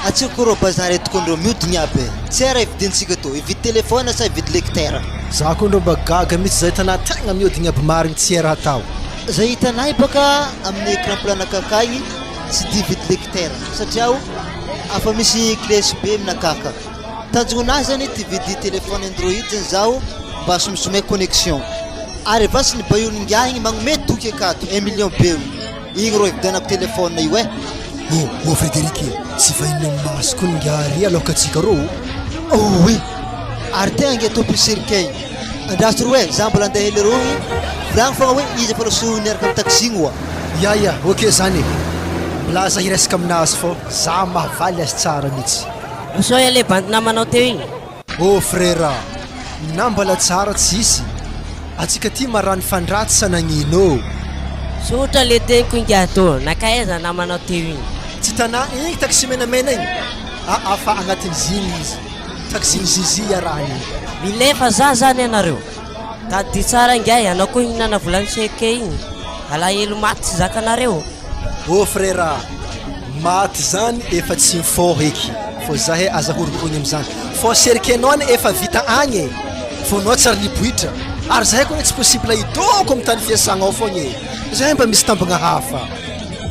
Atsika koa rô bazary eto koa ndrô miodigna aby e! Tsy hay raha ividintsika tô, hividy téléphone sa hividy lecteur? Za koa ndrô mba gaga mitsy zay tanà tegna miodigna aby marigny tsy hay raha atao. Zay hitanay baka amin'ny écran plat nakaka igny tsy dia hividy lecteur satria o afa misy clé usb aminakaka. Tanjognonah zany ty hividy téléphone android zany zaho mba somesomeko connexion. Ary avasy ny baion'ingahy igny magnome toky akato un million be io. Igny rô ividianako téléphone io eh. Oh oh Frédéric e, tsy vahiny amin'ny maso koa ingahy ry aloka antsika rô oh. Oh oui, ary tegna ange tompony cercueil. Andraso rô eh, za mbola andeha hely rô igny, volagno fogna hoe izy efa lasa niaraka amy taxi igny oa. Ya ya, ok zany e. Milaza hiresaka aminazy fô za mahavaly azy tsara mitsy. Rosoy le bandy namanao teo igny. Oh frère a! Na mbala tsara tsisy, atsika ty marany fandratsy sa nagnino ô? Tsotra le teniko ingahy tô, nankaiza namanao teo igny? Tsy tanà igny taxi menamena igny? Aa fa agnatin'ny ziny izy, taxi-n'i Zizi iarahany igny. Milefa za zany ianareo. Tadidio tsara ingahy, anao koa hihinana volan'ny chèque igny. Alahelo maty tsy zakanareo. Oh frère a! Maty zany efa tsy mifôha eky fô zahay aza horohoroigny amizany fô cercueil-nao anie efa vita agny e! Fô nao tsy ary nipoitra ary zahay koa anie tsy possible hidôko amy tany fiasagnao fogna e! Zahay mba misy tambagna hafa.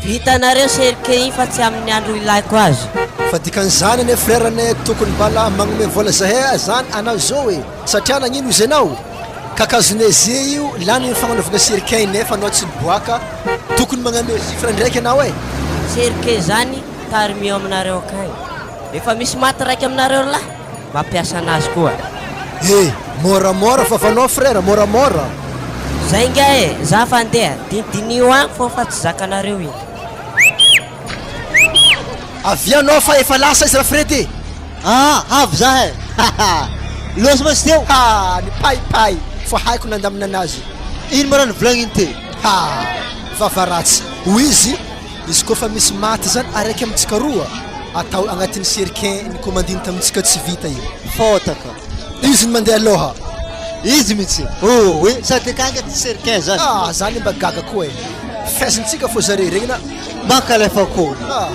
Vitanareo cercueil igny fa tsy amin'ny andro ilaiko azy. Fa dikan'izany anie frère anie tokony mbala magnome vôla zahay zany anao zao e! Satria nagnino izy anao? Kakazo neige io lany ny fagnanaovana cercueil nefa anao tsy niboaka tokony magname chiffre ndraiky anao e! Cercueil zany tarmio aminareo akagny. Efa misy maty raiky aminareo ry lahy mampiasa anazy koa. Eh! Moramora vavanao frère, moramora. Zay nga e, za fa andeha, dinidiniho agny fô fa tsy zakanareo iny. Avia anao fa efa lasa izy Rafred e! Ah! Avy za e! Haha! Loso ma sy teo? Ha! Nipaipay fa haiko nandamina anazy. Ino ma raha nivolagniny teo? Ha! Vava ratsy. Hoy izy, izy koa fa misy maty zany araiky amintsika roa, atao agnatin'ny cercueil nikômandiny tamintsika tsy vita io. Fôtaka. Izy no mandeha aloha. Izy mihitsy. Oh oui, sady akagny ty cercueil zany. Ah, zany mba gaga koa e. Faizintsika fô zare regny na. Mankalefa akory. Ah,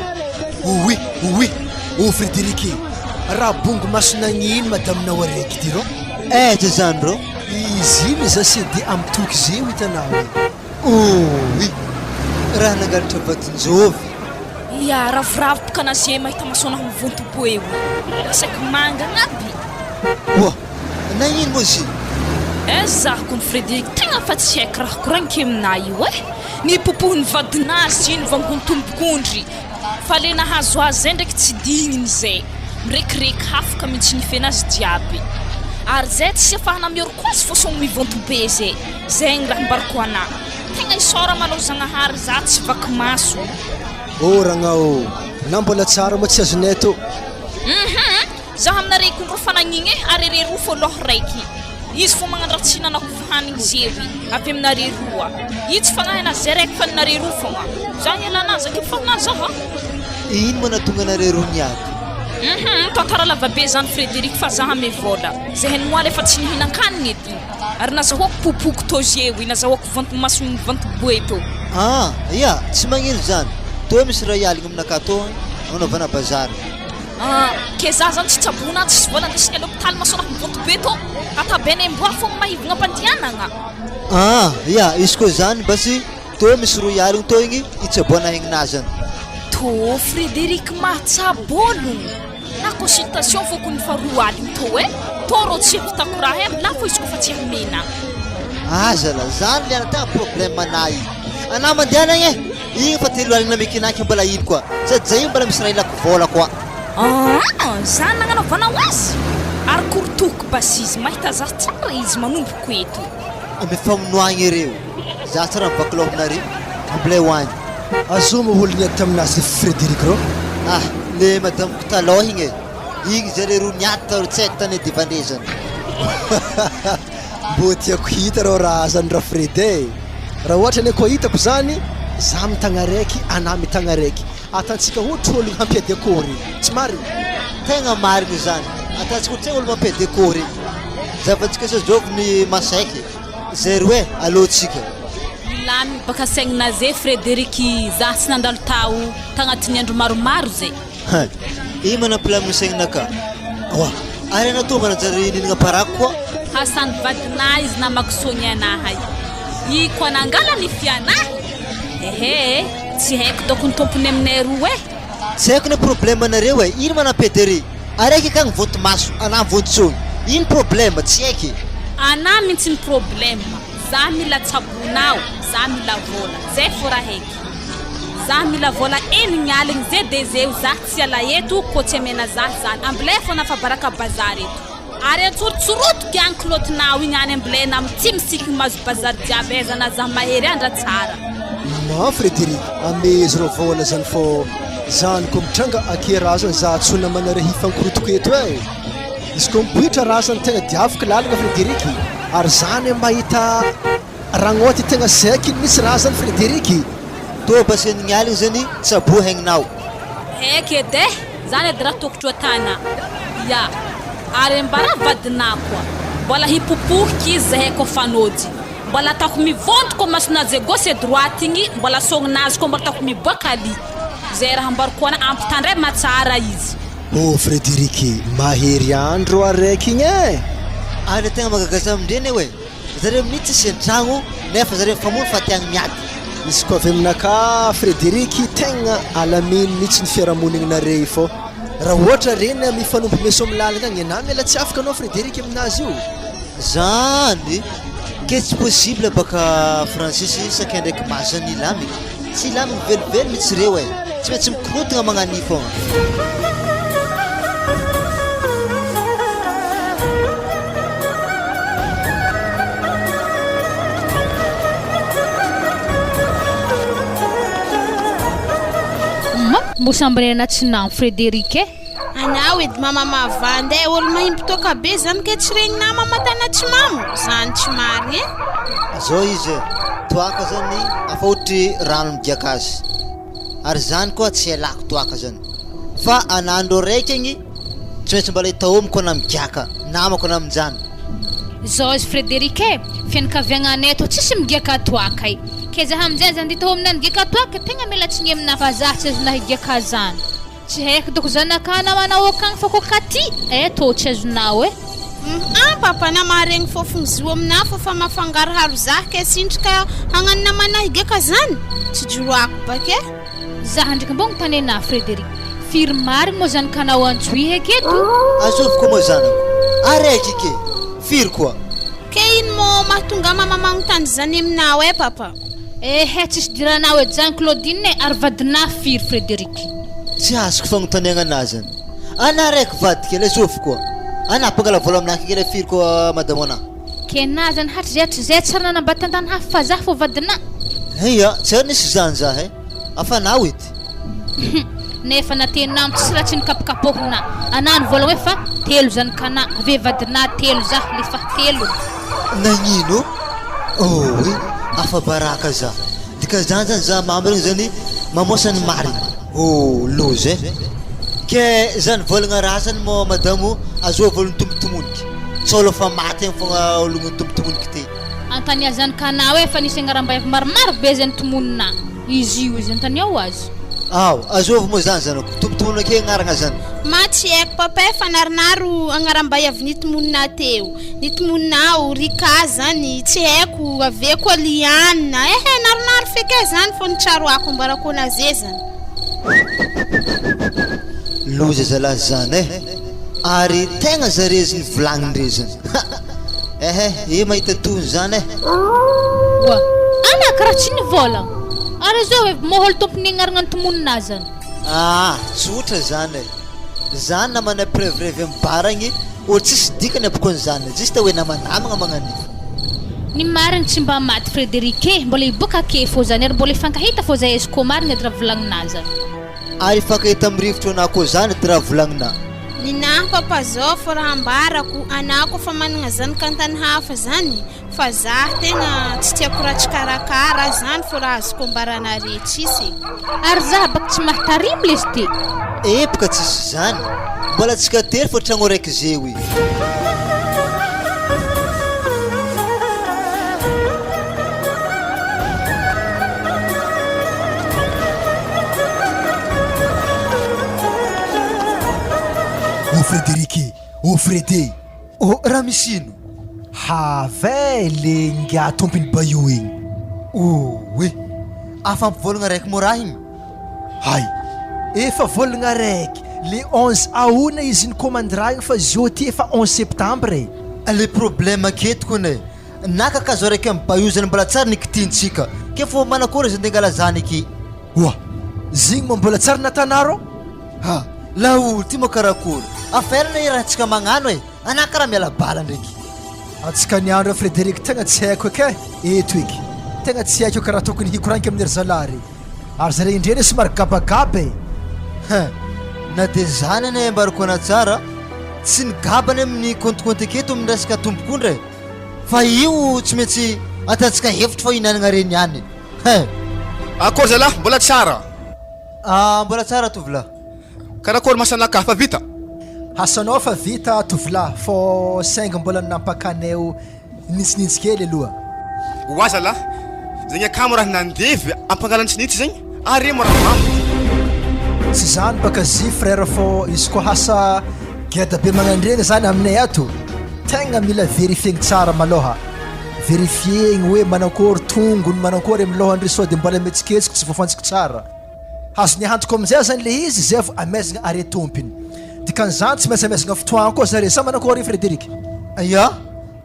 oui, oui. Oh Frédéric, raha bongo maso nagnino madaminao araiky ty rô? Aiza zany rô? Izy io mizaha CD amy toky zay ho hitanao e. Oh oui, raha nangalatra vadin-jovy. Ia, ravoravo boka naze mahita masoanao mivonto eo. Saiky mangana aby. Oa, nagnino moa izy io? Eh zaho kony Frédéric tegna fa tsy haiko raha koragniko aminah io eh! Nipopohin'ny vadinazy iny vangontombok'ondry fa le nahazo azy zay ndraiky tsy digniny zay, mirekireky hafaka mintsy nifenazy jiaby ary zay tsy afahana mioroko azy fô sogno mivonto be zay, zegny raha ambarako anah, tegna isaoragna malôha Zagnahary za tsy vaky maso. Oh ragna ô! Na mbola tsara moa tsy azonay tô. Hum Zaho aminareo kondro fa nagnigny eh ary are roa fô loha raiky izy fô magnandratsy nanako hanigny zery avy aminare roa io tsy fagnahy anazy zay raiky fa ninare roa fogna za ialana za ke fagnahy za ha. Ino ma nahatonga anareo roa niady? Hum tantara lava be zany Frederic fa za ame vôla zay hain'i efa tsy nihinan-kanigny edy ary nazahoako popoko tô zery nazahoako vonto maso vonto boe tô. Ah ya, tsy magnino zany, tô misy raha hialigna aminakahy tô agny, agnanaovana bazary. Ah, ke za zany tsy tsaboina tsisy vola andesiny à l'hôpital masoraha mivonto be tô. Atabenay amboa fogna mahivogna ampandianagna. Ah, ya, izy koa zany basy tô misy roy aligny tô igny itsaboana aigninazy any. Tô Frédéric mahatsabo ologno. Na consultation fô kony fa roa aligny tô eh. Tô rô tsy evitako raha eh, milafo izy koa fa tsy hamena. Aza lah, zany le ana tegna problème anah io. Anah mandehana agny eh. Igny fa telo aligna mekinaka mbola ino koa sady zay io mbola misy raha ilako vôla koa. Aa zany nagnanaovanao azy? Ary korotoko basy izy mahita za tsara izy manomboko eto. Ame famonoagna ireo. Za tsara mivaky loha aminareo. Ambilay ho agny. Azoo moa olo niady taminazy Frederic rô? Ah le madamiko talôha igny e! Igny zare roa niady tao tsy haiko tany adivandrezana. Mbô tiako hita rô raha zany ra Fred e! Raha ohatra anie koa hitako zany, za mitagna araiky, anah mitagna araiky. Atantsika ohatry ôlogno hampiady akôho regny. Tsy marigny? Tegna marigny zany. Atantsika ohatry olo mampiady akôho regny. Zavantsika sa zôvy ny masaiky. Zay roe alôtsika. Milamigny baka saigninaze Frederic za tsy nandalo tao tagnatin'ny andro maromaro zay. Hay! Ino manampilamina saignina ka? Oa! Ary anao toa manajary nihinagna paraky koa? Hassan vadinah izy namaky sogny anahy i koa nangala ny fianahy ehe e tsy haiko doko ny tompony aminay roa e. Tsy haiko ny problème nareo e, ino manampy ery? Araiky akagny vonto maso, anah vonto sogny, ino problème? Tsy haiko e. Anah mintsy ny problème, za mila tsabonao, za mila vola, zay fô raha heky. Za mila vola enigny aligny ze de zeo za tsy hiala eto ko tsy amena za zany ambilay fona fa baraka bazary eto ary antsorotsorotiko agny kilotinao igny any ambilay na tsy misikigny mazo bazary jiaby aiza na za mahery ah ndra tsara. Non Frederic, amezo reo vola zany fô zany ko mitranga akia raha zany za tsy ho namanareo hifankorotoko eto eh! Izy ko mipoitra raha zany tegna diaviko lalagna Frederic ary zany mahita Ragnoty tegna sec iny mitsy raha zany Frederic. Toa basenigny aligny zany tsaboa haigninao. Heky edy eh! Zany edy raha tokotro atana. Ya! Ary ambara vadinà koa. Mbola hipopohiky izy zahay koa fanôjy. Mbola ataoko mivonto koa masonazy gauche et droite igny mbola sôgnazy koa mbola ataoko miboaka ali. Zay raha ambarako ana ampitandrema tsara izy. Oh Frederic, mahery andro araiky igny eh! Ary le tegna mahagaga za amindreny eo e! Zareo mihitsy tsisy an-tragno nefa zareo mifamono fa te agny miady. Izy koa avy aminakahy Frederic tegna alamino mitsy ny fiarahamonigninare io fô raha ohatra reny mifanompo meso am lalagna agny enah miala tsy afaka anao Frederic aminazy io. Zany ke tsy possible baka Francis sakay ndraiky maza ny hilamigny tsy hilamigny velively mitsy reo e tsy maintsy mikorontagna magnania fogna. Ma, mbo samby tsy namo Frédéric e. Anao edy mama mavandy e, olo mahimbo toaka be zany ke tsy regny nama matana tsy mamo, zany tsy marigny e. Zao izy e, toaka zany afa ohatry rano migiaka azy. Ary zany koa tsy ialako toaka zany. Fa anandro raiky igny tsy maintsy mbola itaomiko ana migiaka, namako ana aminjany. Zao izy Frederic e, fianakaviagnanay tô tsisy migiaka toaka e. Ke zah aminjay zany de taomina nigiaka toaka tegna miala tsiny aminah fa zah tsy azonah higiaka zany. Tsy haiko doko zanaka namanao akagny fa ko katy eh tô tsy azonao eh. Hum papa na maharegny fofogny zo aminah fô fa mafangaroharo zah ke sintrika hagnano namanah higaka zany tsy joroako baka eh. Zah ndreky mbô agnontany anah Frederic, firy marigny mô zanakanao Antsohihy aketo? Azovy koa mô zanako araiky ke, firy koa? Ke ino mô mahatonga mama magnontany zany aminao eh papa? Ehe tsisy idiranao eto zany Claudine e, ary vadinà firy Frederic? Tsy azoko fagnontaniagna anà zany. Anà raiky vadiko e, le zovy koa? Anà mpangala vola aminà ke le firy koa madamo anà? Ke anà zany hatrizay hatrizay tsy ary nanambady tantany hafa fa zah fô vadinà. Eia, tsy ary nisy zany zah e, afanao edy. Hum, nefa na tenamo tsisy raha tsy nikapokapohina. Anà nivoalagna hoe fa telo zanakanà, avy eo vadinà telo zah le fahatelony. Nagnino? Oy, afa-baraka za. Dikan'izany zany za mamo regny zany mamosa ny marigny. Oh, loza e. Ke zany vôlagna raha zany moa madamo azoa vôlagny tombotomoniky. Tsy ôlo efa maty agny fogna ôlogno tombotomoniky ty. Antania zanakanà hoe efa nisy agnaram-baivo maromaro be zay nitomonina. Izy io izy antaniao azy. Ao, azovy moa zany zanako. Tombotomony ake agnaragna zany. Ma tsy haiko papa e fa narinaro agnaram-bay avy nitomonina teo. Nitomonina ao Rika zany tsy haiko avy eo koa Liana ehe narinaro feky e zany fô ny tsaroako ambarako anaze zany. Loza zalahy zany eh! Ary tegna zarezy ny volagnindre zany ha! Ehe eh mahita tohiny zany eh! Oa! Ana karaha tsy nivôlagna! Ary zao e môhôlo tompony agnaragna nitomonina zany. Aa! Tsotra zany eh! Zany namana mpirevirevy am bar agny olo tsisy dikany abokony zany juste hoe namanamagna magnan'io. Ny marigny tsy mba maty Frederic e, mbola hiboaka ake fô zany ary mbola hifankahita fô zay aizy kô marigny edy raha volagninà zany. Ary hifankahita am rivotro anà kô zany edy raha volagninà. Ninahy papa zao fô raha ambarako anà koa fa managna zanaka antany hafa zany Fa zah tegna tsy tiako ratsy karakara zany fô raha azoko ambaranare tsisy e. Ary zah baka tsy mahatarimo lesy ty. Epoka tsisy zany. Mbola tsika tery fô tragno raiky zeo i. Oh Frédéric e! Oh Fredé! Oh raha misy ino? Have le ingahy tompony Bayou igny. Oe! Afa ampivolagna raiky moa raha igny? Hay! Efa volagna raiky, le 11 aout izy nikomandy raha igny fa zio ty efa 11 septembre e! Le problème aketo kony e! Na kakazo araiky amy Bayou zany mbola tsary nikitintsika, ke fô manakory izy andeha angala zany aky? Oa! Zigny moa mbola tsary natanarô? Ha! Laolo ty moa karakory? Affaire na iarahantsika magnano e! Anah karaha miala bala ndraiky. Antsika niandry Frederic tegna tsy haiko eky e! Eto eky! Tegna tsy haiko karaha tokony hikoraniko amin'ny ry zalahy re! Ary zare indray anie somary gabagaba e! Hein! Na dia zany anie ambarako anah tsara, tsy ny gaba anie amin'ny kaontikonty aketo amin'ny resaka tombok'ondra e! Fa io tsy maintsy ataontsika hevitra fa ihinanagna reny ihany e! Hein! Akory zalahy, mbola tsara? Ah mbola tsara tovolahy. Karakôry masanakahy fa vita? Asanao fa vita tovolahy fô saingy mbola nampakaneo nintsinintsy kely aloha. Oa zalahy, zegny akamo raha nandevy ampangala nitsinitsy zegny are mora mamo. Tsy zany baka zy frère fô izy koa hasa geda be magnandregny zany aminay ato tegna mila verifiegny tsara malôha, verifiegny hoe manakôry tongony manakôry amy lôhandry sao de mbola mihetsiketsika tsy voafantsiky tsara. Azony ahantoko amizay zany le izy zay vao amezagna are tompiny. Dikan'izany tsy maintsy amezagna fotoagna koa zare sa manakôry Frederic? Ya,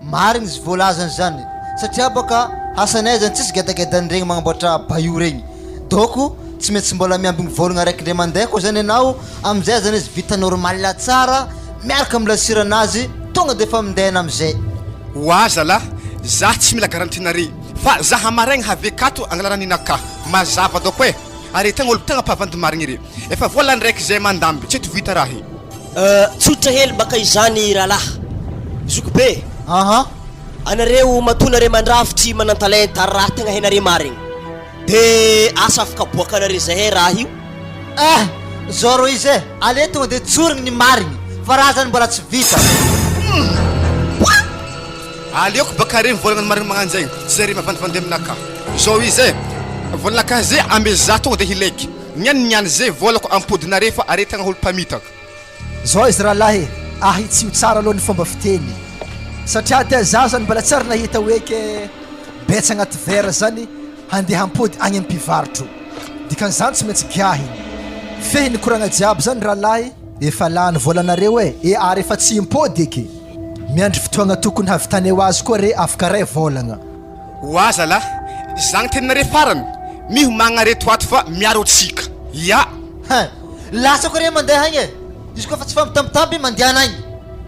marigny izy voalazany zany satria bôka asanay zany tsisy gedagedan'iregny magnamboatra bayou regny donc tsy maintsy mbola miambigny vôlagna araiky ndray mandeha koa zany anao amizay zany izy vita normal tsara miaraka amy lasiranazy tonga de efa mindena amizay. Oa zalah, zah tsy mila garantie-nare fa zah hamaraigny haveko ato angalarana ninakah. Mazava doko eh! Ary tegna olo tegna mpavandy marigny re. Efa vola ndraiky zay mandamby tsy eto vita raha e. Euh, tsotra hely baka izany rahalahy. Zokibe. Aha. Anareo matoa nare mandrafitry manan-talenta ary raha tegna hainare marigny. De asa afaka aboakanare zahay raha io. Eh! Zao rô izy eh! Aleo tonga de tsorigny ny marigny fa raha zany mbola tsy vita. Aleoko baka re mivolagna ny marigny magnanjegny tsy zay re mavandivandy aminakahy. Zao izy eh! Volanakahy ze ame za tonga de hileky. Niany niany ze volako ampodinare fa are tegna olo mpamitaka. Zao izy rahalahy e, ahitsio tsara aloha ny fomba fiteny satria tia za zany mbola tsy ary nahita hoe ke betsa agnaty verre zany handeha hampody agny am mpivarotro dikan'izany tsy maintsy giahiny fehiny koragna jiaby zany rahalahy efa lany volanareo e e ary efa tsy himpody eky miandry fotoagna tokony havitaneo azy koa re afaka ray vôlagna. Oa zalah, zagny teninare farany, mihomagna reto ato fa miaro antsika. Ya! Hein! Lasako re mandeha agny e! Izy koa fa tsy fampitambitamby mandehana agny.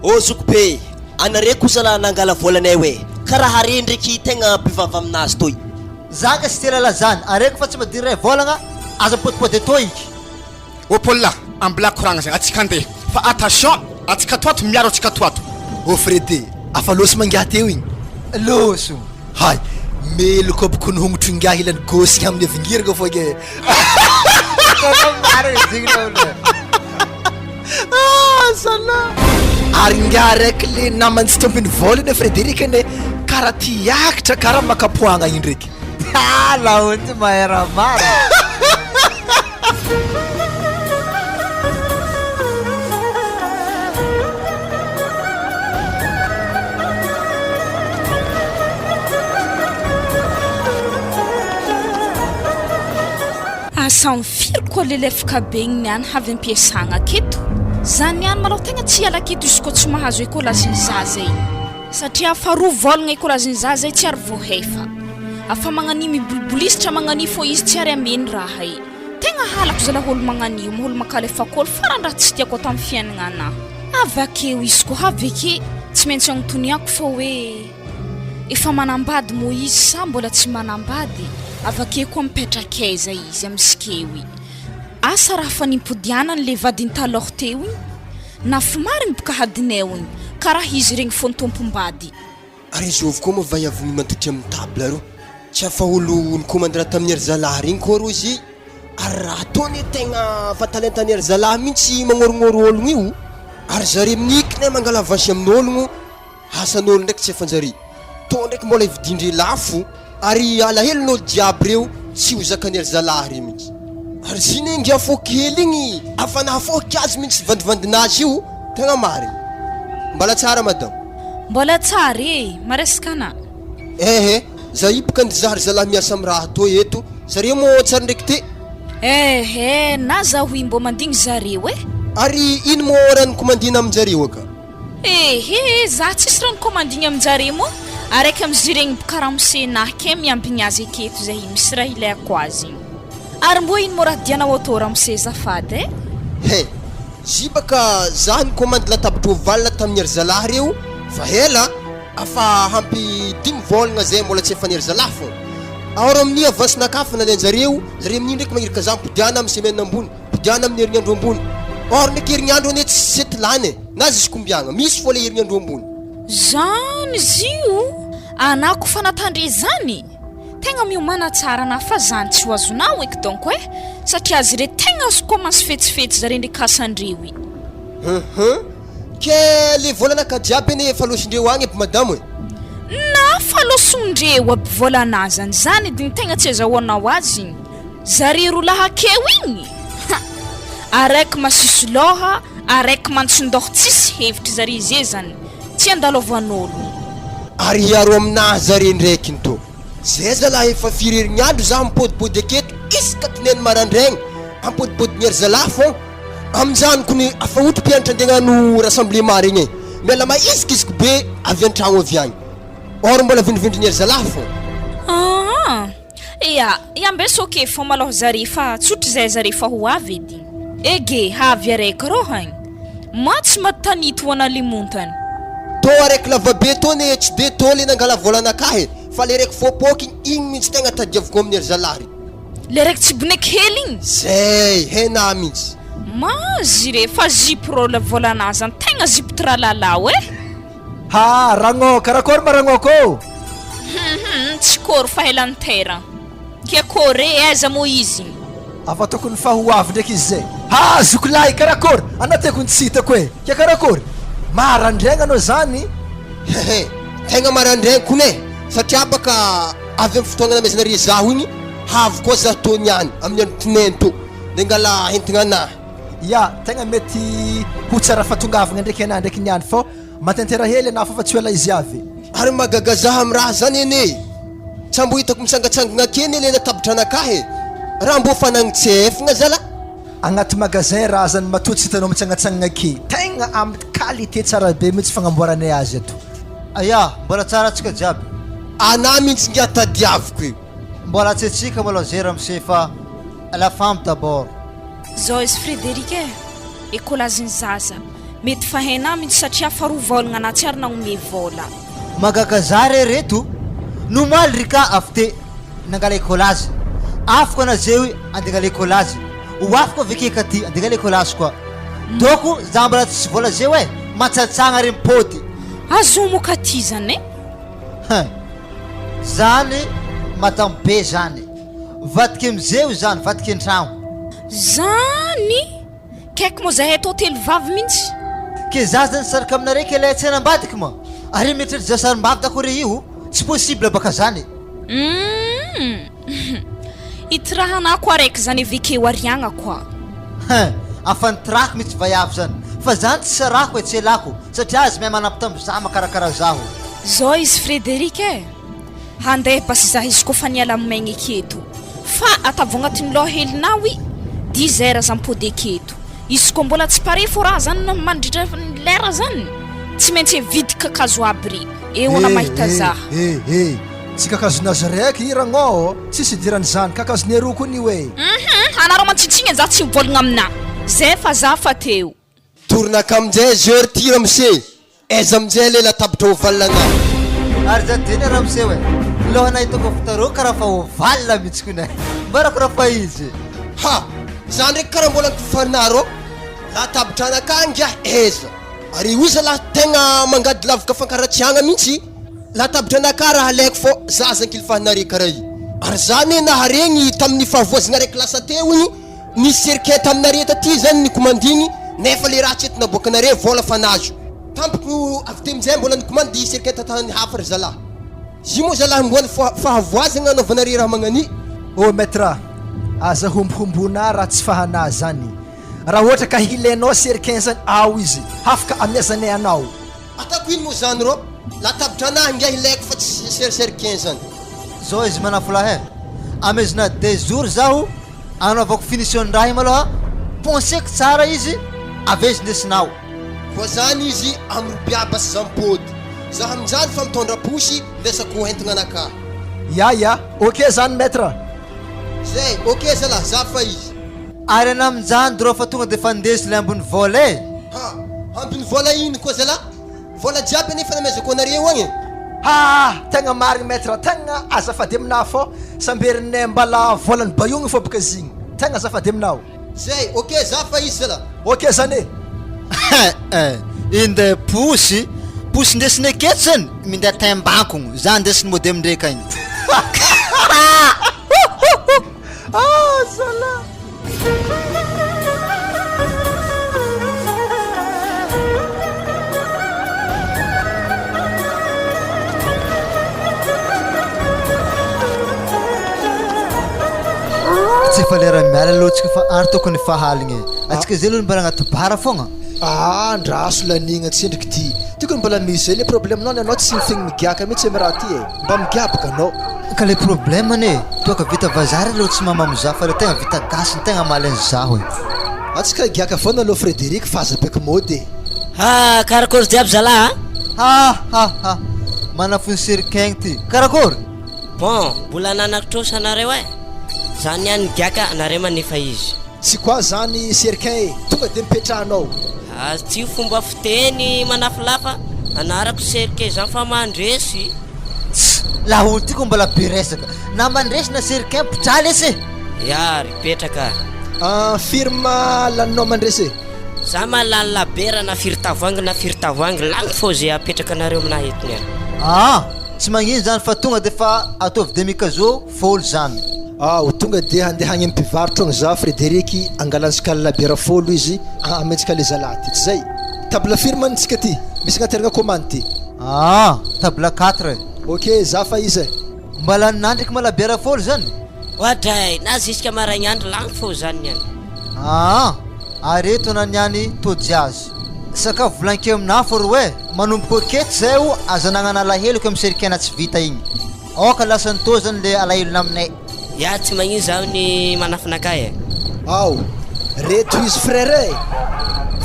Ô zoky be, anare kosa lah nangala volanay oe, karaha are ndreky tegna be vava aminazy toy. Za nga tsy tia lalazany, areko fa tsy madiro ray vôlagna, aza mipodipody etoa iky. Ô Paul a, ambilà koragna zay, atsika andeha fa attention, atsika ato ato miaro atsika ato ato. Ô Fredy, afa lôso mangiahy teo igny. Lôso. Hay, meloko aby kony hongotro ingahy ilany gôsy amin'ny avingiriko fô ge. Tena marina izy igny laolo e. Ah zala. Ary ingahy raiky le namany tsy tompony vôla anie Frédéric anie karaha ty hiakatra karaha makapoagna igny ndraiky. Ah laolo ty mahay raha maro. Asa firy koa le lefaka be igny niany havy ampiasagna aketo? Za niany malôha tegna tsy hiala aketo izy koa tsy mahazo écolage-n'ny zaza igny. Satria faharoa vôlagna écolage-n'ny zaza igny tsy ary voahefa. Afa magnan'io mibolibolisitra magnan'io fô izy tsy ary ameny raha i. Tegna halako zalah olo magnan'io, olo makalefaka olo farany raha tsy tiako atao amin'ny fiaignana. Avakeo izy koa avy ake tsy maintsy agnontoniako fô hoe. Efa manambady moa izy sa mbola tsy manambady? Avakeo koa mipetrak'aiza izy amin'izkeo i? Asa raha fa nimpodianany le vadiny talôha teo igny? Nafy marigny boka hadineo igny, karaha izy regny fô tompom-bady. Ary zovy koa moa vaiavy mantotry amin'ny table reo? Tsy afa olo nikomandy raha tamin'ny ry zalahy regny koa rô izy ary raha atao anie tegna fa talentan'ny ry zalahy mintsy magnorognoro ologno io ary zare minikina mangala avance amin'ologno Asan'olo ndraiky tsy efanjare tô ndraiky mbola ividindre lafo ary alahelon'olo jiaby reo tsy ho zakan'ery zalahy re mintsy ary zine ngia fô kely igny afa nahafoky azy mintsy vandivandinazy io tegna marigny mbala tsara madame. Mbola tsara e! Maresaka ana. Ehe, za hipoka ny zah ry zalahy miasa am raha tô eto, zareo moa tsary ndraiky te. Ehe, na zaho i mbô mandigny zareo e! Ary ino moa raha nikomandina aminjareo aka? Ehe, za tsisy raha nicommanding aminjare moa, araiky amzy regny boka ramose nah ke miambigny azy aketo zahay misy raha ilaiko azy igny. Ary mbô ino moa raha dianao atao ramose zafady eh? He, ziba ka za nicommande latabatra ovale tamin'ny ry zalahy reo fa ela a, fa ampy dimy vôlagna zay mbola tsy efan'ny ry zalahy fô. Or amin'io avance nakafo nalain-jareo, zare amin'io ndraiky magniraka za ampodiana amin'ny semaine ambony. Podiana amin'ny herignandro ambony. Or ndraiky herignandro anie tsy sety lany e. Na jusqu'ombiagna. Misy fô le herignandro ambony. Zany izy io anah ko fa natandre zany tegna miomana tsara anah fa zany tsy ho azonao eky donc eh satria azy re tegna commence fetsifetsy zare ndreky asandreo i. Hum hum. Ke le vôlanaka jiaby anie efa lôsindreo agny aby madamo e. Na fa lôsondreo aby vôlanah zany zany edy ny tegna tsy azahoanao azy igny. Zare roa lahy akeo igny? Ha! Araiky masiso lôha, araiky mantsin-dôha tsisy hevitry zare ze zany, tsy andalovan'ôlogno. Ary hiaro aminahy zare ndraiky nto. Zay zalahy efa firy herignandro zaho mipodipody aketo isaka tineny marandraigny ampodipodin'ery zalahy fô. Aminjany kony afa otry mpianatra andeha hagnano rassemblement regny e, miala maizikiziky be avy antragno avy agny. Or mbola vindrivindrin'ery zalahy fô. Aa! Ia, iambeso ok fô malôha zare fa tsotry zay zare fa ho avy edy. Ege, havy araiky rô hagny. Ma tsy maty tanity ho ana limontany. Tô araiky lavabe tô ne tsy de tô le nangala vôlanakahy e, fa le raiky fôpôky igny mintsy tegna tadiaviko amin'ery zalahy ry. Le raiky tsibonaiky hely igny? Zay, henà mintsy. Ma zire fa zipo rô le vôlanà zany, tegna zipo tralalao e. Ha, Ragnô, karakôry ma Ragnôko ô? Hum hum, tsy kôry fa ela niteragna. Ke kôry e, aiza moa izy igny? Afa tokony fa ho avy ndraiky izy zay. Ha, zoky lahy, karakôry? Anao tiako ny tsy hitako e. Ke karakôry? Marandraigna anao zany? Hehe, tegna marandraigny kony e, satria baka avy amin'ny fotoagna namezanareo zaho igny, havy koa zaho tô niany amin'ny andro tinainy tô, de ngala entigna anahy. Ya, tegna mety ho tsara fahatongavagna ndraiky anah ndraiky niany fô matentera hely anah fô fa tsy ho ela izy avy. Ary mahagaga zah am raha zany anie e! Tsa mbo hitako mitsangatsangana ake anie le latabatra anakahy e! Raha mbo fanagnitsefgna zalah! Agnaty magasin raha zany matoa tsy hitanao mitsangatsangana ake, tegna am qualité tsara be mitsy fagnamboaranay azy ato. Aya, mbola tsara antsika jiaby. Anah mintsy ngiah tadiaviko io. Mbola tsy antsika maloha zay ramose fa la femme d'abord. Zao izy Frédéric eh! Ekolazin'ny zaza. Mety fa hainà mintsy satria faharoa vôlagna anà tsy ary nagnome vôla. Mahagaga za re reto nomaly ry ka avy te nangala ekolazy afoko ana zeo ande ngala ekolazy ho afoko avy ake ty ande ngala ekolazy koa doko za mbola tsisy vola zeo e matsatsagna re mipody. Azo moa ka ty zany e! Hein! Zany madame be zany. Vadika amizeo izany, vadika an-tragno. Zany! Kaiky moa zahay atao telo vavy mintsy. Ke za zany saraka aminareo ke le tsy hanambadiky ma? Are mieritreritra za sarim-bavy dako re io? Tsy possible baka zany e. Humm! Itirahanako araiky zany avekeo ariagna koa. Hein! Afa nitirako mitsy vaiavy zany. Fa zany tsy sarahako e, tsy elako. Satria azy mahay manambitamby za makarakara zaho. Zao izy Frederic e! Handeha basy za izy koa fa niala maigny aketo. Fa atavo agnatin'ny loha helinao i dix heures za mipody aketo. Izy koa mbola tsy pare fô raha zany mandritra ny lera zany, tsy maintsy hividy kakazo aby re. Eo ana mahita za. Eh eh eh, tsy kakazonazy raiky i ragnao ô, tsisy idiran'izany, kakazon'i eroa koa nio e. Hum, anareo mantsintsigna za tsy mivolagna aminà zay fa za fa teo. Tournaka aminjay zeur ty ramose. Aiza aminjay le latabatra ovale anah. Ary za tena ramose oe, lohana hitako avy tarô karaha fa ovale mitsy kony e, mbarako raha fa izy. Ha! Za ndraiky karaha mbola ntofarinarô, latabatra anakahy ngiahy aiza? Ary io zalahy tegna mangady lavaka fankaratsiagna mintsy, latabatra anakahy raha alaiko fô za aza ankilifahinare karaha io. Ary za anie naharegny tamin'ny fahavoazagna raiky lasa teo igny, Nisy cercueil taminareo taty zany nikomandigny nefa le raha tsy eto naboakanareo vola fa nazo tampoko avy teo amizay mbola nikomandy cercueil tatany hafa ry zalah zy moa zalah mbola fahavoazagna anaovanareo raha magnani. Oh maître, aza hombohombona raha tsy fahanà zany. Raha ohatra ka hilainao cercueil zany ao izy, hafaka amiazanay anao. Ataoko ino moa zany rô? Latabatra anah ngiahy ilaiko fa tsy cercerquin zany. Zao izy manafolahy eh! Amezona deux jours zaho anaovako finition ny raha iny maloha, ponceko tsara izy avy eo izy ndesinao. Koa zany izy amrobiaba sy zampody. Za aminjany fa mitondra posy ndesako entagna anakahy. Ya ya, ok zany maître. Zay, ok zalah, za fa izy. Ary ana aminjany droa fa tonga de fa ndeso le ambiny vola e! Ha! Ambiny vola ino koa zalah? Vola jiaby anie efa namezako anareo agny e! Ha! Tegna marigny maître, tegna azafady aminah fô samberinay mbala volan'i Bayogny fô boka izy igny, tegna azafady aminao. Zay, ok za fa izy zalah. Ok zany e! Eh eh, inday posy, posy ndesiny aketo zany minday taimbankogno, za ndesiny mody amindreka agny. Ah zalah. Tsy efa lera miala aloha tsika fa ary tokony fahaligna e. Atsika zay aloha mbola agnaty bara fogna. Ah andraso lanigna tsendriky ty. Tokony mbola misy zay le problème-nao ny anao tsy mifegny migiaka mihitsy amy raha ty e. Mba migaboka anao. Ka le problème anie toaka vita vazaha re lo tsy mamamo za fa le tegna vita gasy no tegna malin zaho e. Atsika higiaka foana aloha Frederic fa aza be kmody e. Ha karakôry jiaby zalah a! Ha ha ha! Manafo ny serikaigny ty! Karakôry? Bon, mbola ananako trosa anareo eh! Za niany nigiaka anareo manefa izy. Tsy quoi zany serquin e! Tonga de mipetraha anao. Aza tsy io fomba fiteny manafilafa anarako serquin zany fa mandresy. Tss! Laolo ty ko mbola be resaka. Na mandresy na serquin mpijaly lesy e! Ya ry petraka a! Ah firme laninao mandresy e! Za mahalany labiera na firy tavoahangy na firy tavoahangy lany fô ze apetraka nareo aminah eto niany. Ah! Tsy magnino zany fa tonga de fa ataovy demi cageot fôlo zany. Ao, tonga dia handeha agny amin'ny mpivarotro agny za Frederic angalantsika labiera fôlo izy amentsika le zalahy ty, tsy zay? Table firy man tsika ty? Misy agnateragna commande ty? Ah! Table quatre e! Ok, za fa iza e? Mba laninà ndraiky ma labiera fôlo zany? Oadray, na ziska maraigny andro lany fô zany niany. Aa! Ary eto ana niany tôjy azy. Sakafo volankeo aminà fô ro e! Manomboko aketo zay o aza anagnana alahelo ka miserikaina tsy vita igny. Aoka lasa ny tô zany le alahelona aminay. Ya tsy magnino zaho ny manafina kay e. Ao, reto izy frère e!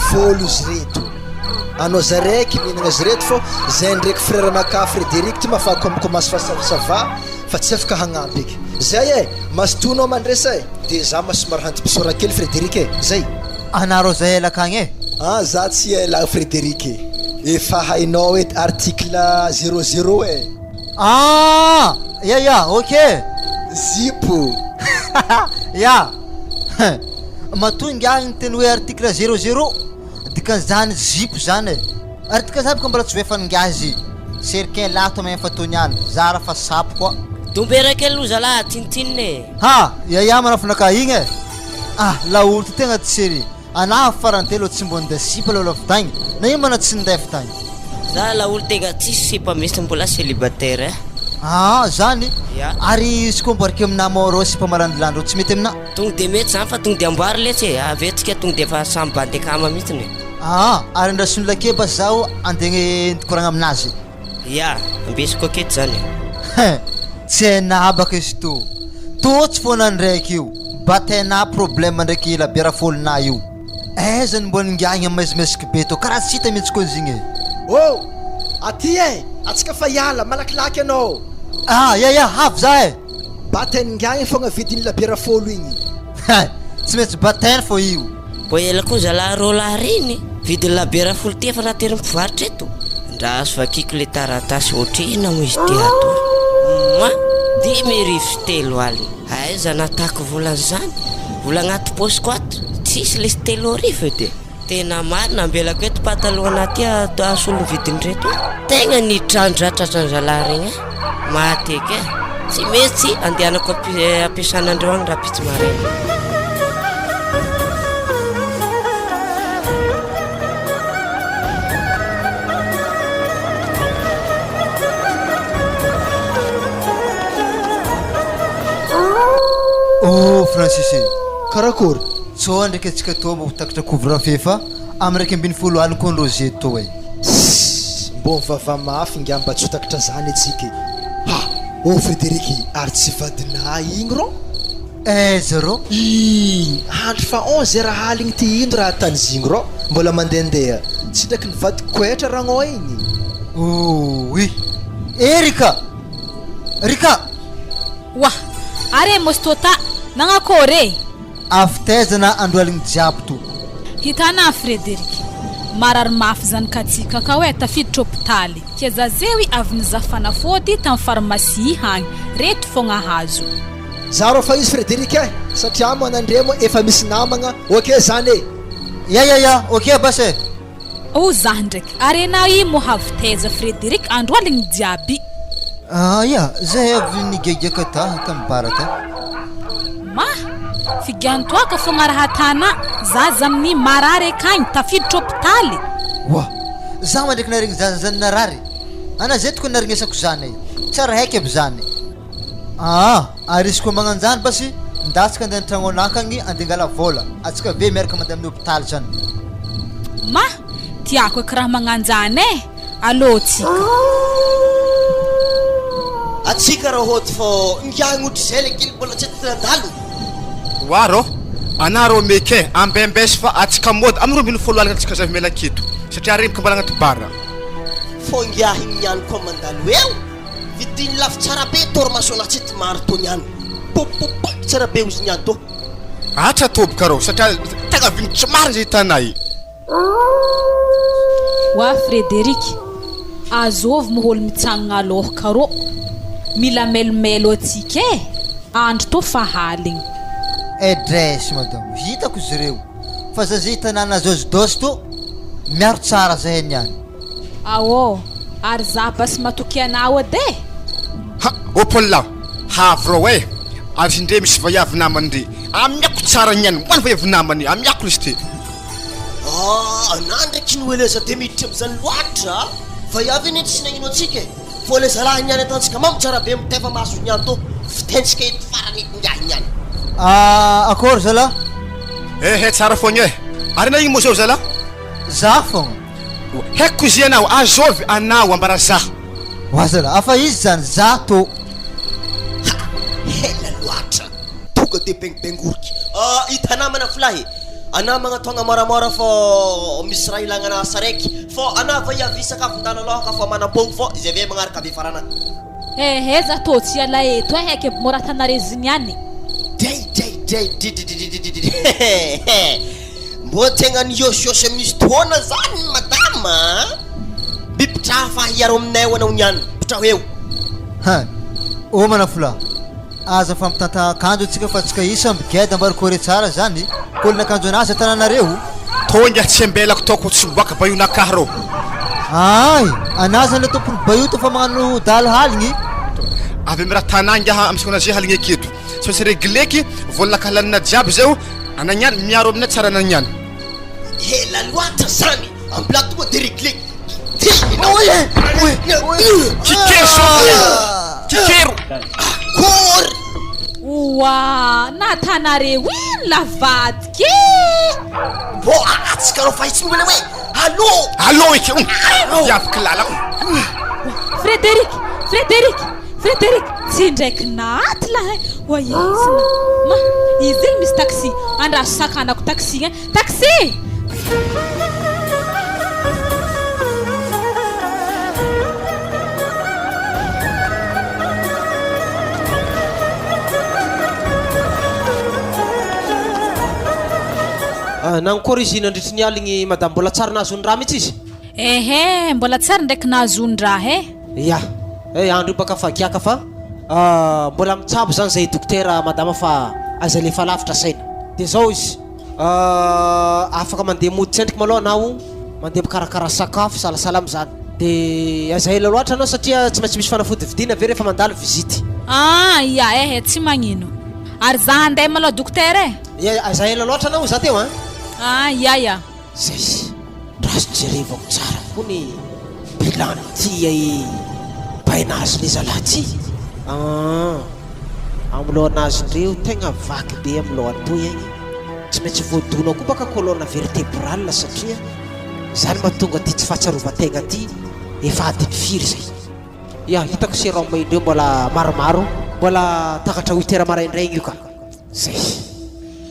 Fôlo izy reto. Anao zaraiky mihinagna azy reto fô zay ndreky frère nakahy Frederic ty mafa comme commence fa ça va fa tsy afaka hagnampy eky. Zay e! Mazotoa anao mandresa e! De za ma somary handipisora kely Frederic e! Zay. Anareo zay ela akagny e! Ah za tsy ela Frederic e! Efa hainao edy article zéro zéro e! Ah! Ya ya, ok! Zipo! Ya! Matoa ingahy niteny hoe article zéro zéro, dikan'izany zipo zany e! Ary dikan'izany boka mbola tsy voaefan'ingahy izy. Serquin lahy toa mahefa tony ihany, zara fa sapo koa. Dombera kely aloha zalahy, tinontsinona e! Ha! Ya ya manafina ka igny e! Ah! Laolo ty tegna tsy sérieux. Anah farany telo tsy mbo ninday sipa lolo avy tagny na io mana tsy ninday avy tagny. Za laolo tegna tsisy sipa mihitsy mbola célibataire eh. Aa zany? Ya. Ary izy koa mbo arike aminah mao reo sipa malandilandy reo tsy mety aminah. Tonga de mety zany fa tonga de amboary letsy e, avy eo tsika tonga de efa samy bandy akama mihitsiny e. Aa ary andrason'i lakeba zaho andeha hikoragna aminazy. Ya, ambesiko aketo zany e. Hein, tsy hainah baka izy to. Tôtsy fôna ndraiky io, batainà problème ndraiky labiera fôlinà io. Aiza no mbô ningaigny am maizimaisiky be tô, karaha tsy hita mintsy koa izy igny e. Oh! Aty e! Atsika fa hiala, malakilaky anao. Ah! Ya ya, avy za e! Batain'ny ngahiny fogna vidin'ny labiera fôlo igny. Hay! Tsy maintsy batainy fô io. Mbô ela koa zalahy rô lahy reny, vidin'ny labiera folo ty efa naterin'ny mpivarotra eto. Andraso vakiko le taratasy otrihina moa izy ty ato a. Moa! 3500. Aiza natako vola an'izany? Vola agnaty paosiko ato tsisy lesy 3000 edy e. Tena marina, ambelako eto pataloha aty asolo ny vidin'ireto e. Tegna nitrandratra tratran-dralahy regny e. Maty eky e. Tsy mety andehanako ampiasana andreo agny rahampitso maraina. Oh Francis e! Karakory? Tsao ndraiky antsika tô mba ho takatra couvre feu fa am 11 aligny koa ndrozy eto tô e! Sss! Mbô mivavaha mafy ingahy mba tsy ho takatra zany antsika e! Ha! Oh Frédéric ary tsy vadinà igny rô? Aiza rô? Igny! Andro fa 11 heures aligny ty ino raha atan'zigny rô? Mbola mandehandeha! Tsy ndraiky nivadiko koetra ragnô igny! Ouii! Erika! Rika! Oa! Are Mostota! Nagnakôry e? Avy taiza na andro aligny jiaby to. Hitanà Frederic, marary mafy zany katsika ka hoe tafiditra hopitaly, ke za zeo i avy nizaha fanafody tam pharmacie hagny, reto fogna hazo. Za rô fa izy Frederic eh, satria mo anandremo efa misy namagna, ok zany e! Ya ya ya, ok basy eh! Oh zah ndraiky ary enao i moa avy taiza Frederic andro aligny jiaby. Ah ya, zahay avy nigaigaka ta tam bar ta. Ma! Figian-toaka fogna raha Tana, zaza amin'ny marary akagny tafiditra hopitaly. Oa! Za ma ndraiky naregny zaza zany narary, ana zay tokony naregnesako zany e, tsara haiky aby zany. Aa! Ary izy koa magnanjany basy ndatsika andeha antragnonah akagny andeha angala vôla, atsika ve miaraka mandeha amin'ny hopitaly zany. Ma! Tiako eky raha magnanjany e! Alô tsika. Atsika rô hôty fô ngiagny otrzay le kely mbola tsy eto nandalo. Oa rô, anà rô meke ambembesy fa atsika mody amin'ny 12 alina atsika zay miala aketo satria remboka mbola agnaty bar. Fô ngiahy niany koa mandalo eo. Vidiny lafo tsara be formation na tsy maro tô niany. Popopoky tsara be ozy niany tô. Atra toboka reo satria tegna vinitra marina zay hitanay. Oa Frederic, azovy moa olo mitsangagna aloha karô, mila melomelo atsika e, andro tô fa haligny. Edress madame, hitako izy ireo fa za zay tanàna zôzidôzy tô miaro tsara zahay niany. Aô, ary za basy matoky anao edy e! Ha! Ô Paul a! Havy rô eh! Ary izy ndre misy vaiavy namany ndre! Amiako tsara niany ho any vaiavy namany amiako izy ty! Ah! Anah ndraiky noely aza de miditra amizany loatra a! Vaiavy anie tsy nagnino antsika e! Fô le zalahy niany ataontsika mamo tsara be mitefa maso niany tô fitentsika eto farany ingahy niany. Ah! Akôry zalah? Ehe tsara fogna eh! Ary anah igny moa zao zalah? Za fogna. Haiko kozy ianao, azovy anao ambara za. Wazala, afa izy zany za tô. Ha! Hela loatra! Tonga de bengibengoriky. Ah, hita namana folahy e! Anah magnatôgna moramora fô misy raha ilagna anah asa raiky fô anah va hiavia sakafon-dala aloha ka fô manampôgno fô izay ave magnaraka ave farana. Ehe za tô tsy hiala eto eh, eky aby mora tanareziny ihany. Dray dray dray dridridridridridri hehehe. Mbô tegna nihôsihôsy amin'izy taona zany madama a! Mipitraha fa hiaro aminay ao anao niany, pitraho eo! Hein! Ô Manafola, aza mifampitantà akanjo antsika fa tsika io samby geda mbary kore tsara zany, kôlin'akanjo anazy atananareo. Tonga tsy ambelako taoko tsy miboaka bayonakahy rô. Aay! Anà zany le tompony bayou to fa magnano dahalo haligny. Avy amy raha tanà ngiaha amy sekonazy haligny aketo. Tsy maintsy regleky vola kalanina jiaby zay o anagnany miaro aminay tsara anagnany. Ela loatra zany ambla tonga de regleky Kikero sofina kikero. Akory. Oa natanareo ino la vadika e! Mbô atsika reo fa itsy mbola hoe allô. Allô eky o diaviko lalako. Frédéric! Frédéric! Frédéric! Tsy ndraiky naty lahy oa izy na ma izy igny misy taxi andraso sakanako taxi igny taxi! Nankory izy nandritry ny aligny madame mbola tsary nahazo ny raha mihitsy izy? Ehe mbola tsary ndraiky nahazo ny raha eh. Ya, eh andro io baka fa giaka fa mbola mitsabo zany zay dokotera madama fa aza alefa lavitra saina. De zao izy, afaka mandeha mody tsendriky malôha anao, mandeha mikarakara sakafo salasala amizany. De aza ela loatra anao satria tsy maintsy misy fanafody vidiana ve rehefa mandalo visite. Ah ya ehe tsy magnino. Ary za handeha malôha dokotera eh. Ya, aza ela loatra anao za teo an. Ah ya ya. Zay raha jerevako tsara koa ny bilan ty ai bainazy le zalahy ty aa am lohanazy ndreo tegna vaky be am lohany toy agny tsy maintsy voadona koa baka colonne vertebrale satria zany mahatonga ty tsy fahatsiarovan-tegna ty efa adiny firy zay ya hitako serum indreo mbola maromaro mbola takatra huit heures maraindraigny io ka. Zay.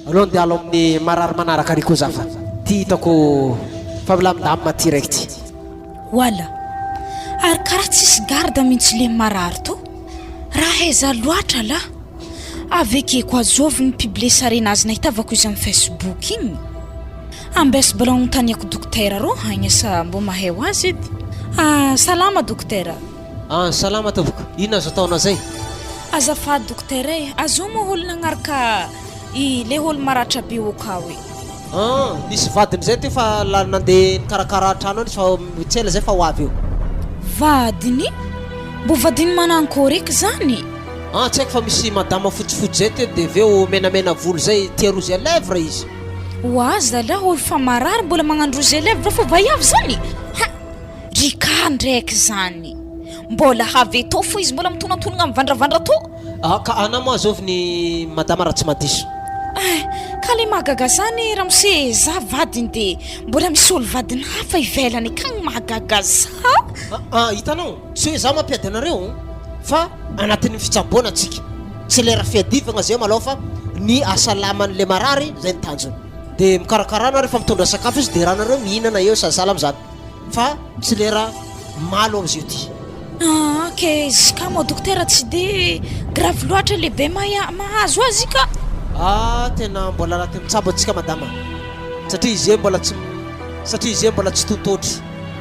Aleo andeha alo amin'ny marary manaraka ary koa za fa ty hitako fa milamindamina ty raiky ty. Wala. Ary karaha tsisy garde mintsy le marary to. Raha aiza loatra lah. Avekeko azovy ny publier sarenazy nahitavako izy am facebook igny. Ambes mbola anontaniako dokotera rô hagny sa mbô mahay ho azy edy. Ah salama dokotera. Ah salama tompoko, inona azo ataonao zay? Azafady dokotera e, azoa moa olo nagnaraka i le olo maratra be okao e? Ah, nisy vadiny zay teo fa la nandeha nikarakara trano any izy fa tsy ela zay fa ho avy eo. Vadiny? Mbô vadiny manankory eky zany? Ah tsy haiko fa misy madama fotsifotsy zay teo de avy eo menamena volo zay tia rouge à lèvre izy. Oa zalahy olo fa marary mbola magnano rouge à lèvre fa vaiavy zany? Ha! Ry ka ndraiky zany. Mbola have tô fo izy mbola mitonantonagna mivandravandra tô. Ah ka ana moa azovy ny madama raha tsy madiso. Eh ka le mahagaga zany ramose za vadiny de mbola misy olo vadiny hafa ivelany akagny mahagaga za. Ah hitanao tsy hoe za mampiady anareo fa anatin'ny fitsaboana antsika tsy lera fiadivagna zay malao fa ny asalaman'le marary zay ny tanjona de mikarakara anareo refa mitondra sakafo izy de raha nareo mihinana eo sahala amzany. Fa tsy lera malo ao zio ty. Ah ke izy ka moa dokotera tsy de grave loatra le be mahazo azy ka. Ah tena mbola anatin'ny mitsabo antsika madama satria izy mbola tsy satria izy mbola tsy tontotry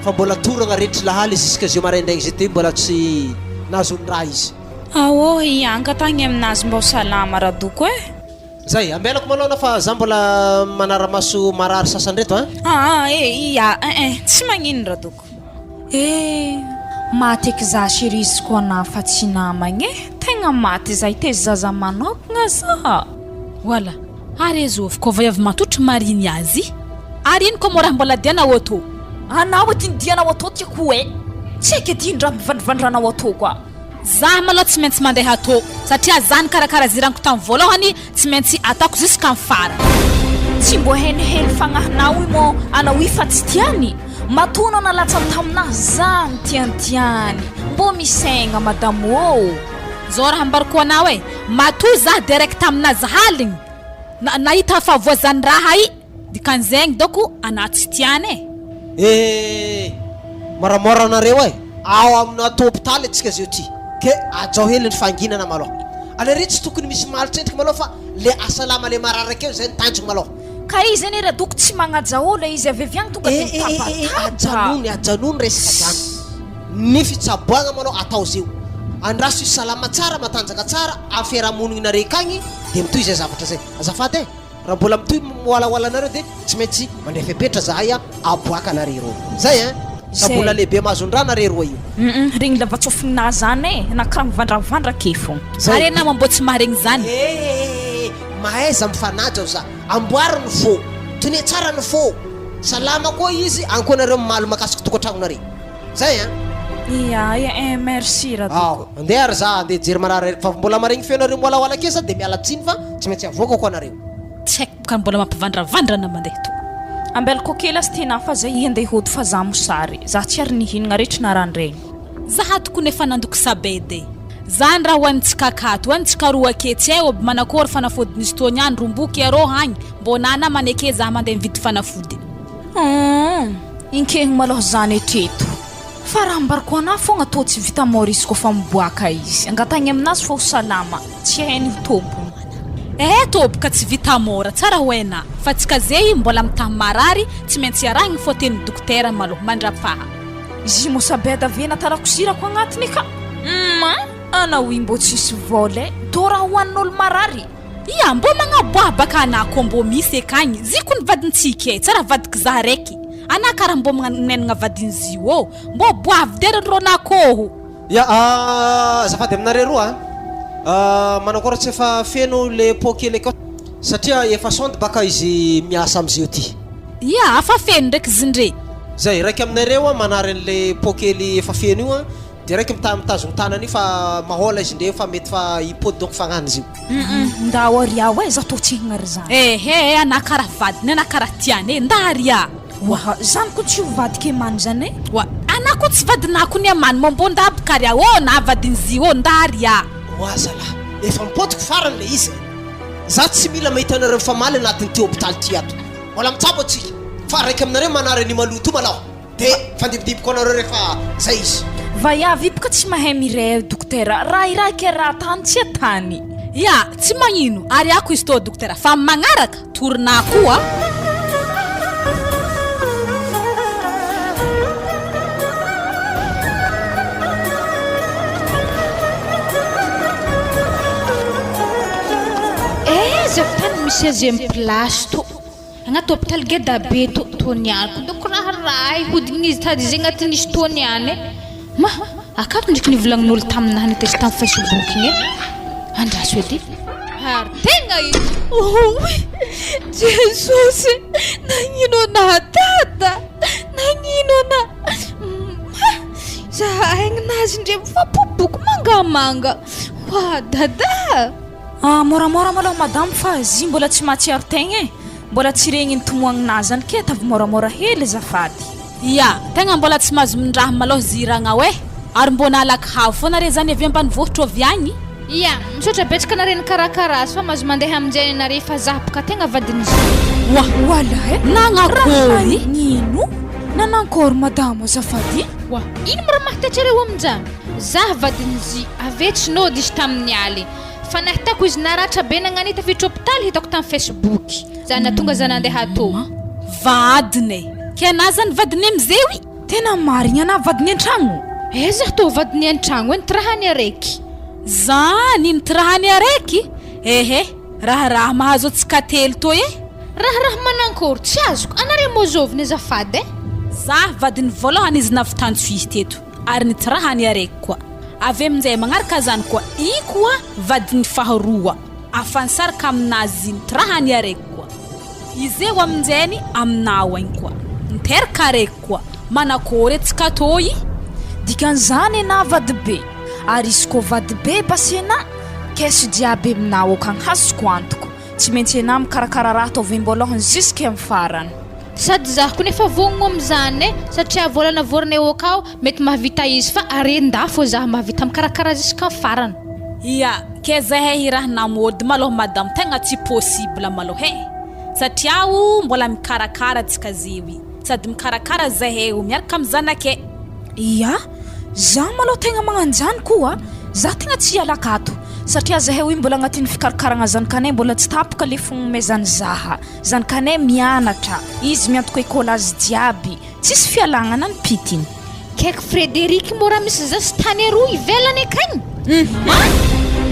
fa mbola toragna rehetra lahaly jusqu'à zio maraindraigny zay ty mbola tsy nahazoany raha izy. Aoh hiangatagny aminazy mba ho salama radoko eh. Zay, ambelako malou anao fa za mbola manara-maso marary sasany reto an! Aa eh ia eh eh tsy magnino radoko. Eh maty eky za chérie izy koa na fa tsy namagna eh tegna maty za hitaiza zaza manokagna za. Wala, ary azovy koa vaiavy matotry marigny azy? Ary ino koa moa raha mbola diana auto? Anao edy ny diana auto tiako eh! Tsy haiko edy ino raha mivandravandra anao auto koa. Zah malou tsy maintsy mandeha tô satria zah nikarakara ziraniko tam voalohany tsy maintsy ataoko jusqu'am farany. Tsy mbô heniheny fagnahinao i mô anao i fa tsy tiany, matoa anao nalatsany taminah zah nitiantiany, mbô misaigna madamo ô! Zao raha ambarako anao e, matoa zah direct taminaz haligny na nahita fa voazany raha i, Dikan'izegny dôko anà tsy tiany e. Eh! Moramora anareo e! Ao amina ato hopitaly antsika zeo ty ke ajao hely ny fahanginana malôha. Anare tsy tokony misy maly tsendriky malôha fa le asalama le marary akeo zay ny tanjogno malôha. Ka izy anie radoko tsy magnaja olo e, izy avy avy agny tonga de Eh eh eh eh mitabataba. ajanony ajanony resaka zany. Ny fitsaboagna malôha atao zeo. Andraso izy salama tsara matanjaka tsara am fiarahamonigna akagny de mitohy zay zavatra zay. Azafady e! Raha mbola mitohy miwalawala anareo dia tsy maintsy mandray fepetra zahay a aboaka anareo roa. Zay ein! Fa mbola lehibe mahazon-draha nareo roa io. Humm regny lavatsofigna zany e, na karaha mivandravandra ke fô. Zay. Ary enao mbô tsy maharegny zany. Eeeee mahaiza mifanaja oza, amboary ny fô, tonia tsara ny fô, salama koa izy ankoanareo mamaly makasiky tokantragnonareo. Zay an! Ia eh merci Radoko. Ao, andeha ary za andeha hijery marary fa mbola maregny feonareo miwalawala kely za de miala tsiny fa tsy maintsy avoakako anareo. Tsy haiko ka mbola mampivandravandra na mandeha to. Ambelako kely azy tena fa zay handeha hody fa za mosary, za tsy ary nihinagna retry na randregny. Za tokony efa nandoko sabedy e. Zany raha ho antsika akato, ho antsika roa ake, tsy hay ob manakôry fanafôdin'izy toa niany romboky arô hagny, mbô nana maneke zah mandeha mividy fanafody. Humm, inkegny malôha zany hatreto. Fa raha ambarako anah fogna tô tsy vita Maurice kôfa miboaka izy. Angatahigny aminazy fô ho salama, tsy hainy ho tompony. Eh tompoko ka tsy vita mora, tsara ho hainà fa tsika zehy mbola mitahy marary, tsy maintsy arahigny fô tenin'ny dokotera malôha mandrapaha. Izy mosabeda ve natarako sirako agnatiny ka? Humm anao i mbô tsisy vôla e, tô raha hohanin'olo marary. Ia, mbô magnaboaha baka anah koa mbô misy ekagny, zy kony vadintsika e, tsara vadiky zah raiky, anah karaha mbô magnanenagna vadin'zy io ô, mbô boavy de ron'akôho. Ya, azafady aminareo roa a, manakôry tsy efa feno le pot kely akao satria efa sonde baka izy miasa amizio ty. Ia, afa feno ndraiky zindre. Zay, raika aminareo a manary an'le pot kely efa feno io a, de raiky mita- mitazogno tanana io fa mahôla izy ndreo fa mety fa hipody donc fagnano izy io. Hum ndao ary aho e, za tô tsy hihinary zany. Ehe, anah karaha vadiny, anah karaha tiany e, nda ary ah. Oa, zany ko tsy ho vadiko emany zany e. Oa, anah ko tsy vadinah ko ny amany, mombô nda aby kary ah, ô na vadiny zy ô, nda ary ah. Oa zalah, efa mipodiko farany le izy e. Za tsy mila mahita anareo mifamaly anatin'ity hopitaly ty ato. Mbola mitsabo antsika, fa raika aminareo manary an'io maloto io malao. De fandimbidibiko anareo rehefa zay izy. Vaiavy boka tsy mahay miray dokotera raha iraika raha tany tsy atany. Ya, tsy magnino ary ako izy tô dokotera fa am magnaraka torinà koa. Aiza avy tany misy azy am place tô. Agnaty hôpital geda be to tô niany ko doko raharaha hihodigny izy tady izy agnatin'ny izy tô niany e ma akato ndriky nivolagnin'olo taminahy nitaiza tamin'ny facebook igny e andraso edy ary tegna izy Oy Jesosy nagnino anah dada nagnino anah ma za aigninazy ndre mifampoboko mangamanga oa dada. Ah moramora malôha madamo fa zy mbola tsy mahatsiaro tegna e, mbola tsy regniny tomoagninazy zany ke ataovy moramora hely azafady. Ia, tegna mbola tsy mahazo mindraha malôha zy ragnao e, ary mbô nalaky havo foana re zany avy ambanivohitra avy agny? Ia, misaotra betsaka anare nikarakara azy fa mahazo mandeha aminjay anare fa zah boka tegna vadin'izy. Oa, Oala e! Nagnakory? Raha nino? Nanankôry madamo azafady? Oa, ino mo raha mahatatra areo aminjany? Zah vadin'izy, avy eo tsy nody izy tamin'ny aligny. Fa nahitako izy naratra be nagnano tafiditra hopitaly hitako tam facebook za natonga za nandeha ato. Vadiny e! Ke anah zany vadiny amizeo i? Tena marigny anah vadiny antragno? Aiza tô vadiny antragno e nitirahany araiky. Zany nitirahany araiky? Ehe, raharaha mahazo antsika telo tô e! Raharaha manankôry tsy azoko, anare mô zôviny azafady e? Zah vadiny voalohany izy navitantsy teto. Ary nitirahany araiky koa. Avy aminjay magnaraka zany koa i koa vadiny faharoa afa nisaraka aminazy nitirahany araiky koa. Izeo aminjainy aminao agny koa niteraka araiky koa. Manakôry antsika tô i? Dikan'izany enà vadibe, ary izy koa vadibe basy enà, caisse jiaby aminao akagny hazoko antoko. Tsy maintsy enà mikarakara raha atao vemboalohany jusque am farany. Sady zah ko nefa vognogno amizany e, satria vola navorinay okao mety mahavita izy fa aren-dahy fô zah mahavita mikarakara jusqu'en farany. Ia, ke zahay hiraha namody malôha madame tegna tsy possible malôha e, satria o mbola mikarakara tsika zeo i, sady mikarakara zahay o miaraka am zanakay. Ia, za malôha tegna magnanjany koa, za tegna tsy hiala akato, satria zahay io mbola agnatin'ny fikarakaragna zanakanay mbola tsy tapaka le fagnomezany zaha. Zanakanay mianatra, izy miantoka école azy jiaby, tsisy fialagna na ny pitiny. Kaiky Frederic mô raha misy zasy tany aroa ivelany akagny?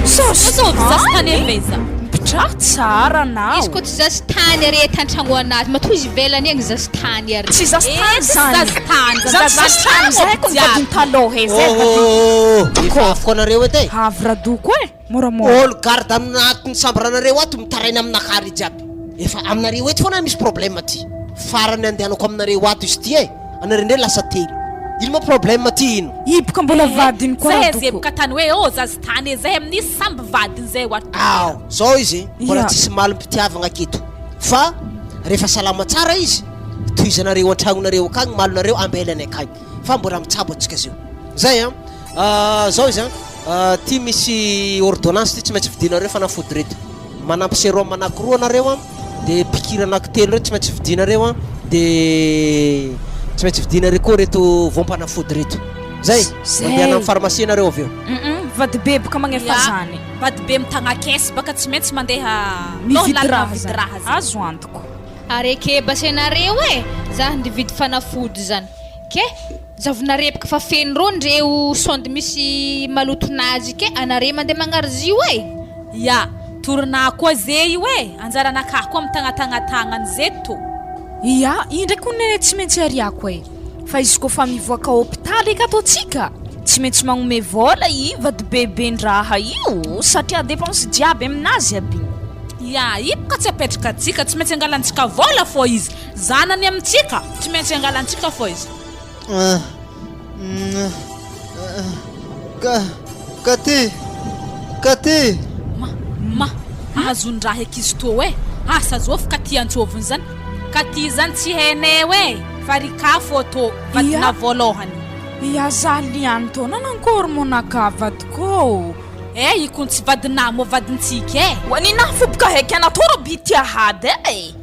Zasy tany avaiza? Mipitraha tsara anao. Izy koa tsy zasy tany ary eto antragno anazy, matoa izy ivelany agny zasy tany ary. Tsy zasy tany zany. Zasy tany, Zany tsy zasy tany zay ko nivadiny taloha e, zay Oh, efa afoko anareo edy e. Avy radoko e. Moramora. Olo garde anatin'ny chambre nareo ato mitaraina aminakahy ry jiaby. Efa aminareo eto foana misy problème ty. Farany andehanako aminareo ato izy ty e. Anareo ndray lasa telo. Ino ma problème ty ino? Hiboka mbola vadiny koa Zahay radoko. zeboka tany hoe oh zaza tany e zahay amin'ny samby vadiny zay ho ato. Ao, zao izy mbola Ya. tsisy malim-pitiavagna aketo. Fa rehefa salama tsara izy, tohizanareo an-tragnonareo akagny malonareo ambelany akagny. Fa mbola mitsabo antsika zeo. Zay an. Zao izy an. Ty misy ordonnance ty tsy maintsy vidinareo fanafody reto. Manampy sérum anakiroa anareo an, de piqûre anakitelo reto tsy maintsy vidinareo an, de tsy maintsy vidinareo koa reto voam-panafody reto. Zay, Zay. mandehana amin'ny pharmacie nareo avy eo. Hum vadibe boka magnefa Ya, zany. Vadibe mitagna caisse baka tsy maintsy mandeha Mividy lalana raha mividy zany. raha zany. Azo antoko. Areke basenareo e! Za ndividy fanafody zany. Ke zavonarepaka fa feno rô ndreo sonde misy malotonazy ke anare mande magnary zio e! Ya, torinah koa ze io e, anjaranakah koa mitagnatagnatagnany ze tô. Ya, io ndraiky hono nene tsy maintsy ariako e! Fa izy koa fa mivoaka hopitaly eky ato tsika, tsy maintsy magnome vôla i vadibeben-draha io satria dépense jiaby aminazy aby igny. Ya, io boka tsy apetraka tsika, tsy maintsy angalantsika vôla fô izy, zanany amintsika, tsy maintsy angalantsika fô izy. Ka, Katy! Katy! Ma, ma, ahazon-draha eky izy tô e, asa zôfy Katy antsôviny zany, Katy zany tsy hainay e, fa ry Ka fô tô, vadinà vôlôhany. Ia za liany tô, nanankory moa naka vadiko ô? Eh, i kony tsy vadinà moa vadintsika e! Wa ninà fo boka haiky anà tô rô by tia hady e!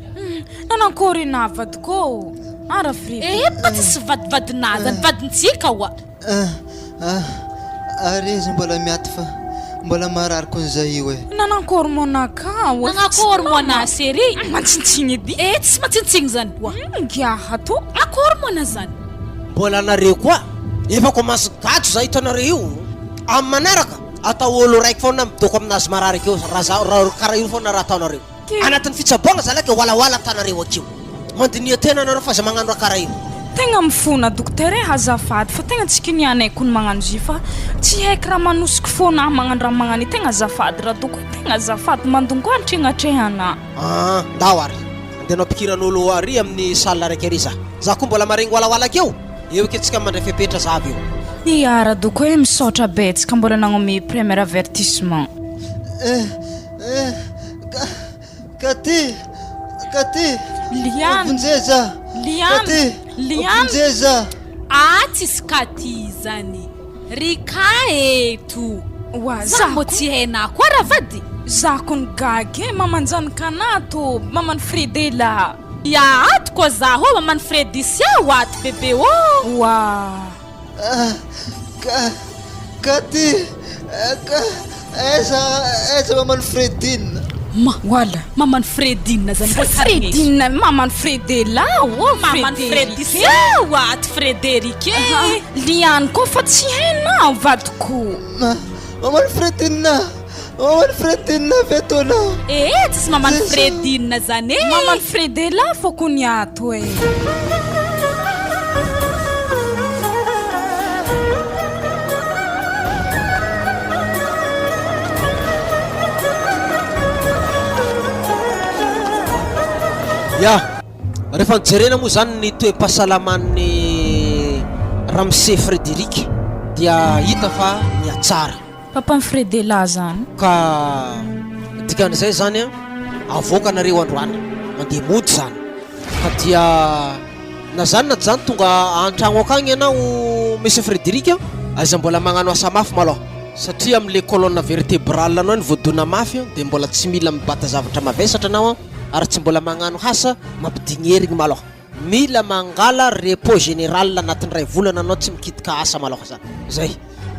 Nanankory inà vadiko ô? Ara Fredy. Eh, boka tsisy vadivadinà zany, vadintsika oa! Ary izy mbola miaty fa mbola marary kony za io e. Nanankory moa naka oa? Nanankory moa na chérie? Mantsintsigny edy. Eh, tsy mantsintsigny zany oa. Ngiaha to. Akory moa na zany? Mbola nareo koa efa commence gajo za hitanareo io amin'ny manaraka atao olo raiky foana midoko aminazy marary akeo raha za raha karaha io foana raha ataonareo anatin'ny fitsaboagna zalahy ke walawala atanareo akeo mandiniha tena anareo fa aza magnano raha karaha io. Tegna mifona dokotera e azafady fa tegna tsy kinianay kony magnano izy fa tsy haiko raha manosiky fona aho magnano raha magnano io tegna azafady radoko e tegna azafady mandongo antregnatrehanà. Aa ndao ary andeha hanao pikiran'olo ary amin'ny salle raiky ary za. Za koa mbola maregny walawala akeo, eo eky tsika mandray fepetra za avy eo. Ia radoko e misaotra betsaka mbola nagnomey premier avertissement. Eh eh ka Katy Katy Liana Vonjeo za Liana Katy Liana Vonjeo za Ah tsisy Katy zany ry ka eto Wa Za mbô tsy hainà koa ravady. Za kony gaga e, maman-janaka anà tô, maman'i Fredela. Ya ato koa za ô, maman'i Fredisia o ato bebe ô. Wa. Ah ka Katy ka aiza aiza maman'i Fredine. Ma. Wala. Maman'i Fredine zany mbô taregneko. Fredine maman'i Fredela ô, Maman'i Frederic Fredisia o ato Frederic e. Liany koa fa tsy hainà vadiko. Ma maman'i Fredine maman'i Fredine ve tona. Ee tsisy maman'i Fredine zany e. Maman'i Fredela fô kony ato e. Ya, rehefa nojerena moa izany ny toe-pahasalaman'ny Ramose Frederic dia hita fa nihatsara. Papan'i Fredela zany. Ka dikan'izay zany an, avoaka nareo androany, mandeha mody zany. Ka dia na zany na tsy zany tonga antragno akagny ianao Monsieur Frederic an, aiza mbola magnano asa mafy malôha, satria amle colonne vertébrale anao iny voadona mafy an, de mbola tsy mila mibata zavatra mavesatra anao an, ary tsy mbola magnano asa mampidigny herigny malôha. Mila mangala repos général anatin'ny iray volana anao tsy mikitika asa malôha zany. Zay.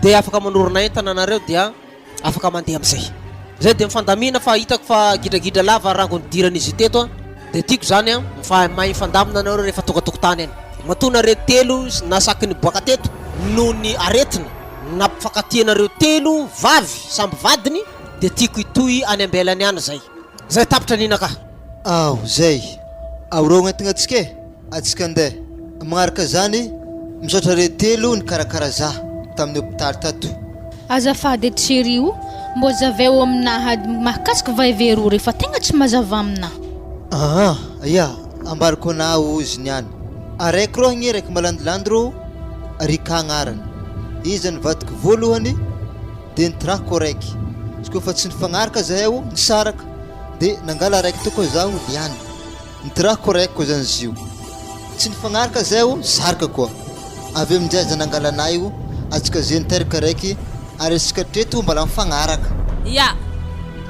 Dia afaka manorina entana nareo dia afaka mandeha amizay. Zay dia mifandamina fa hitako fa gidragidra lava rango nidiran'izy io teto a. Dia tiako zany a, mifa mahay mifandamina nareo rehefa tonga tokotany any. Matoa nareo telo na saky niboaka teto noho ny aretina nampifankatia anareo telo vavy samby vadiny dia tiako hitohy any ambelany any zay. Zay tapitra nina ka. Ao zay. Aorogno entigna antsika e. Antsika andeha. Magnaraka zany, misaotra re telo nikarakara za tamin'ny hopitaly tato. Azafady edy chérie o, mbô zaveo aminaha mahakasiky vaiveroa re fa tegna tsy mazava aminaha. Aa ya, ambarako anao izy niany. Araiky rô agnie raiky malandilandy rô Rika agnarany. Izy zany vadiko voalohany de nitirako araiky. Izy koa fa tsy nifagnaraka zahay o nisaraka de nangala araiky teo koa zaho niany. Nitirako raiky koa zany zio. Tsy nifagnaraka zay o, saraka koa. Avy eo aminjay aza nangala anah io, atsika ze niteraka raiky. Ary isika hatreto mbala mifagnaraka. Ya,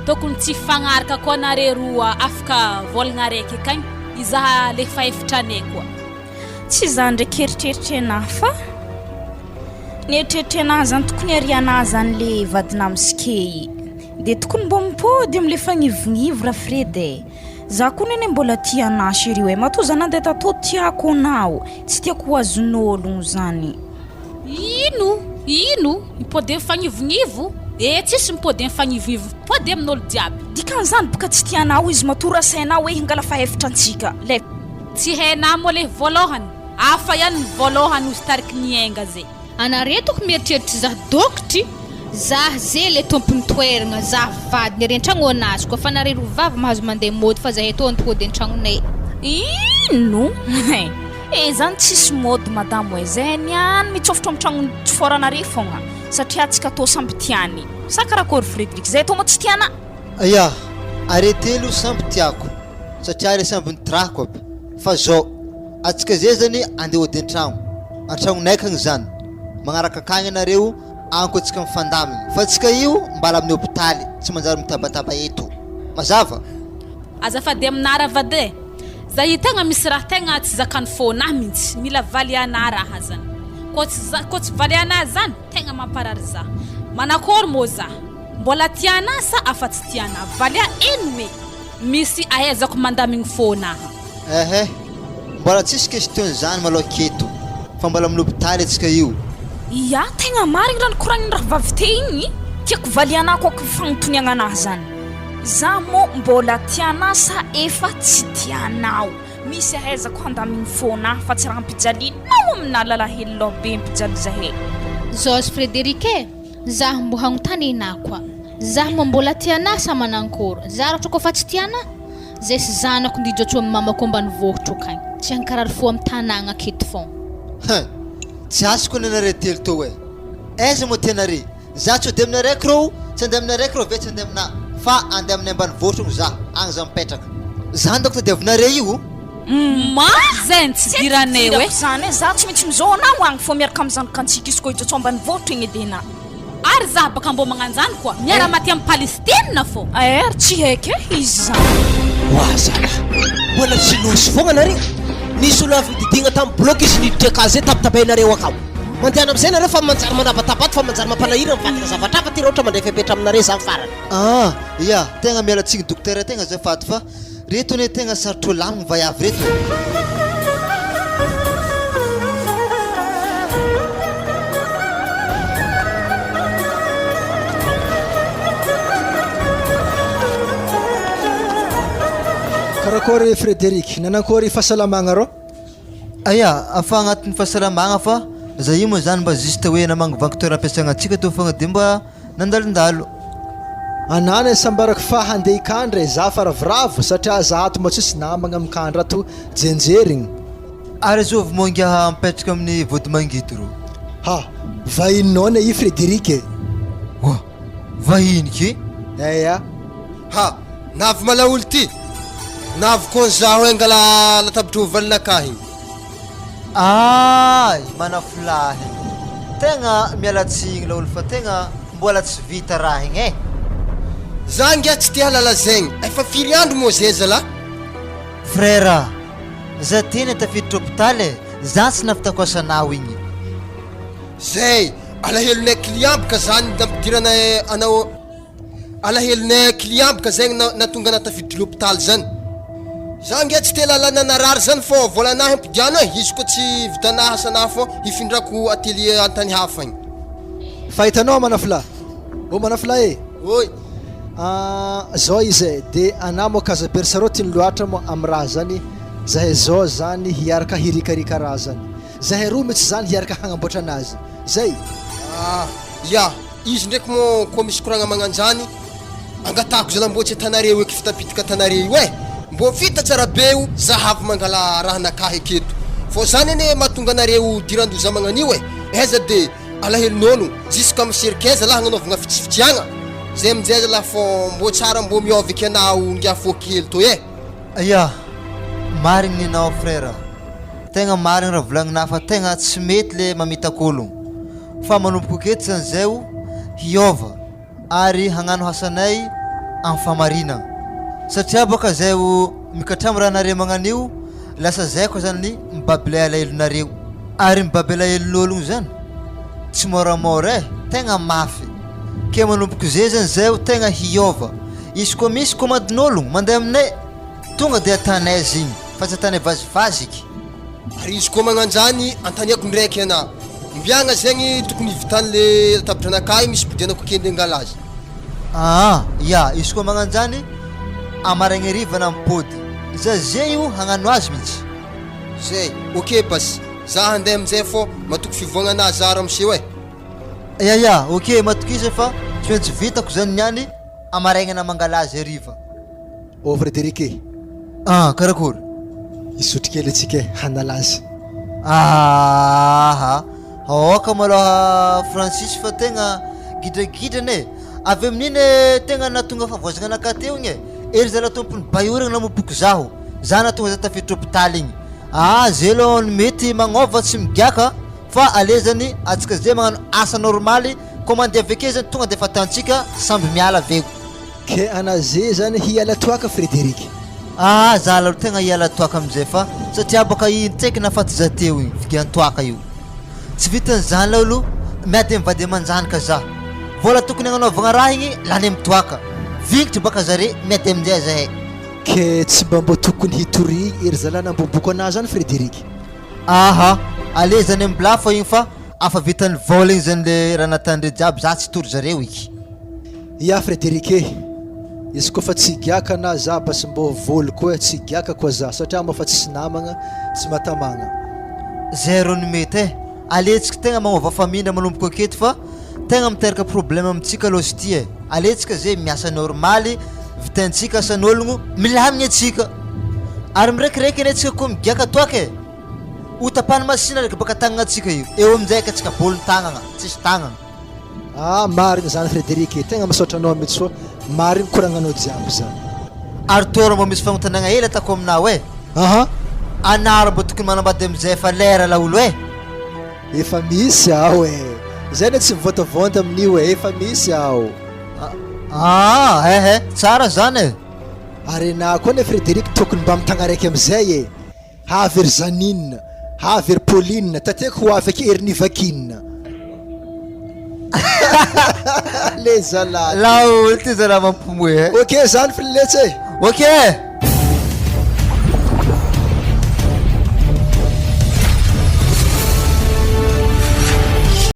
tokony tsy hifagnaraka koa nare roa afaka volagna araiky akagny hizaha le fahefitranay koa. Tsy zany ndraiky eritreritrenah fa ny eritreritrenah zany tokony arianah zany le vadinah misikey i de tokony mbô mipody amle fagnivognivo Rafredy e! Za koa nene mbola tia anah chérie e matoa za nandeha tatô tiako anao tsy tiako ho azon'ôlogno zany. Ino? Ino? Mipody mifagnivognivo? Eh tsisy mipody mifagnivognivo mipody amin'olo jiaby. Dikan'izany boka tsy tianao izy matoa rasainao hoe hangala fahefitra antsika le. Tsy hainà moa le voalohany, hafa ihany ny voalohany ozy tariky niainga ze. Anare toko mieritreritra zah dokotry, zah ze le tompony toeragna, zah vadiny ary antragno anazy koa fa nare roa vavy mahazo mande mody fa zahay tô antody antragnonay. Ino? Eh zany tsisy mody madamo eh, zahay niany mitsofotro am tragnony tsoforanare fogna satria tsika tô samby tiany sa karakôry Frederic zahay tô moa tsy tiana? Ya, are telo samby tiako satria are samby nitirahako aby fa zao atsika zay zany andeha hody antragno, antragnonay akagny zany, magnaraka akagny anareo agny koa tsika mifandamigny fa tsika io mbala amin'ny hopitaly tsy manjary mitabataba eto, mazava? Azafady aminà ravady e! Za io tegna misy raha tegna tsy zakan'ny fônah mintsy, mila valianà raha zany, kô tsy za kô tsy valianà zany tegna mamparary za, manakôry mô za? Mbola tianà sa afa tsy tianà? Valia eny oe! Misy ahaizako mandamigny fônah. Ehe, mbola tsisy question zany malôha keto fa mbola amin'ny hopitaly antsika io. Ya, tegna marigny raha nikoragnin'ny rahavavy te igny, tiako valianà koa fagnontoniagna anah zany. Za moa mbola tianà sa efa tsy tianao? Misy ahaizako handamigny fôna fa tsy raha ampijalianao aminà lalahelo be mpijaly zahay. Georges Frederic e! Zah mbo hagnontany enah koa. Zah moa mbola tianah sa manankôry? Zah raha ohatra koa fa tsy tianah, zay sy zanako ndijotso amy mamako ambanivohitro akagny. Tsy hankarary fo amy tanagna aketo fôgna. Hein! Tsy azoko ny anareo telo tô e! Aiza moa tianare? Za tsy hody aminay raiky rô, tsy andeha aminay raiky rô ve tsy andeha aminà fa andeha aminay ambanivohitra hono za, agny za mipetraka. Zany dônko tadiavinare io? Ma zay ny tsy idiranay oe. Zany e, za tsy maintsy mizô anao agny fô miaraka amy zanakantsika izy koa hijotso ambanivohitra igny edy enà. Ary za baka mbô magnanjany koa, miara maty amy Palestine fô. Eh ary tsy haiko e, izy zany. Oa zalahy, mbola tsy nosy fogna nareo? Nisy olo avy nididigna tamy bloc izy niditra casier tabatabainareo akao. Mandehana amizay nareo fa manjary manabataba ato fa manjary mampalahira mivadika zavatra hafa ty raha ohatra mandray fepetra aminareo za farany. Ah ya, tegna miala tsigny dokotera tegna azafady fa reto anie tegna sarotro lamigny vaiavy reto e. Karakôry Frédéric, nanankôry fahasalamagna rô? Aya, afa agnatin'ny fahasalamagna fa za io moa zany mba juste hoe namangivangy toeram-piasagna antsika teo fogna de mba nandalondalo. Anah ne sambarako fa handeha hikandra e, za fa ravoravo satria za ato mba tsisy namagna mikandra ato jenjerigny. Ary azovy moa ingaha mipetraka amin'ny vodimangidy rô? Ha! Vahininao anie i Frédéric e! Oa! Vahiny ke? Eya. Ha! Navy malaolo ty! Navy koa zaho engala latabatra ho valinakahy igny. Aay! Manafolahy! Tegna miala tsigny laolo fa tegna mbola tsy vita raha igny eh! Za ngiah tsy te halala zegny, efa firy andro moa zay zalah? Frère a! Za tena tafiditra hopitaly e! Za tsy nahavitako asanao igny. Zay! Alahelonay client boka zany nampidiranay anao Alahelonay client boka zegny nahatonga anah tafiditry l'hôpital zany. Za nge tsy te lalana narary zany fô vôlanahy ampidiano e, izy koa tsy vitanah asanah fô hifindrako atelier antany hafa agny. Fa hitanao Manafila? Ô Manafila e! Oi! Ah, zao izy e, de anah moa k'aza be ry sarotiny loatra moa am raha zany, zahay zao zany hiaraka hirikarika raha zany, zahay roa mitsy zany hiaraka hagnamboatra anazy, zay! Ah, ya! Izy ndraiky moa koa misy koragna magnanjany, angatahako zala mbô tsy atanareo eky fitapitika atanare io eh! Mbô vita tsara be io zahavo mangala raha nakahy aketo fô zany anie mahatonga anareo idirandoza magnanio eh! Aiza de alahelon'ôlo jusqu'à miserika zalahy agnanaovagna fitsifitsiagna zay aminjay zalahy fô mbô tsara mbô miôva eky anao ngiahy fô kely toy eh! Ya, marigny nenao frère, tegna marigny raha volagninà fa tegna tsy mety le mamitaka ologno. Fa manomboka aketo zany zay o, hiôva ary hagnano hasanay am famarinagna. Satria bôka zay o mikatramo raha nareo magnan'io, lasa zay koa zany mibaby lay alahelonareo. Ary mibaby alahelon'ôlogno zany tsy môramôra e, tegna mafy. Ke manomboko zay zany zay o tegna hiôva. Izy koa misy kômandin'ôlogno mandeha aminay, tonga de atanay zigny fa tsy atanay vazivaziky. Ary izy koa magnanjany antaniako ndraiky ana. Ombiagna zegny tokony hivitanle latabitranakahy misy bodianako kendry angala azy. Aa ya izy koa magnanjany amaraigny hariva na mipody za ze io hagnano azy mintsy. Zay, ok basy, za handeha amizay fô matoky fivoagnana za ramose e. Ya ya, ok matokisa fa tsy maintsy vitako zany niany amaraigny na mangala azy hariva. Oh Frederic e! Ah, karakory? Hisotro kely antsika e, hanala azy. Aha, aoka maloha Francis fa tegna gidragidrana e! Avy amin'iny e tegna nahatonga fahavoazagna anakahy teo igny e! Ery zalahy tompon'ny bailleur namopoky zaho, za nahatonga za tafiditra hopitaly igny. Ah, zay aloha no mety magnova tsy migiaka Fa ale zany atsika zay magnano asa normaly commande avy ake zany tonga de efa atantsika samby miala avy eo. Ke anaze zany hiala toaka Frederic. Aa za alo tegna hiala toaka amizay fa satria baka iny tsaiky nafaty za teo igny figian-toaka io. Tsy vitan'izany laolo miady am vady aman-janaka za. Vola tokony agnanaovagna raha igny lany am toaka. Vignitry baka zare miady amizay zahay. Ke tsy mba mbô tokony hitory ery zalahy nambomboko anah zany Frederic. Aha, ale zany am blafa igny fa afa vitan'ny vôla igny zany le raha natandre jiaby za tsy tory zareo iky. Ya Frederic e, izy koa fa tsy higiaka na za basy mbô vôly koa e, tsy higiaka koa za satria mba fa tsisy namagna tsy mahatamagna. Zay rô ny mety e, aletsika tegna magnova famindra manomboka aketo fa tegna miteraka problème amintsika lô izy ty e, aletsika zay miasa normaly vitaintsika asan'ologno milamigna atsika ary miraikiraiky anie tsika koa migiaka toaka e, ho tapahany masina raiky baka tagnagna tsika io, eo aminjay ka tsika bolony tagnagna tsisy tagnagna. Ah marigny zany Frederic e, tegna misaotra anao mitsy fô marigny koragnanao jiaby zany. Ary tô rô mbô misy fagnontanagna hely atako aminao e. Aha. Anah rô mbô tokony manambady amizay efa lera laolo e. Efa misy aho e! Zay anie tsy mivôntavônta amin'io e! Efa misy aho. Ah, eh eh, tsara zany e! Ary enah koa anie Frederic tokony mba mitagnaraiky amizay e! Avy ry Janine, avy ry Pauline, tateko ho avy aky Ernivakinina. Le zalahy. Laolo ty zalahy mampimoe e! Ok zany Friletsy e! Ok e!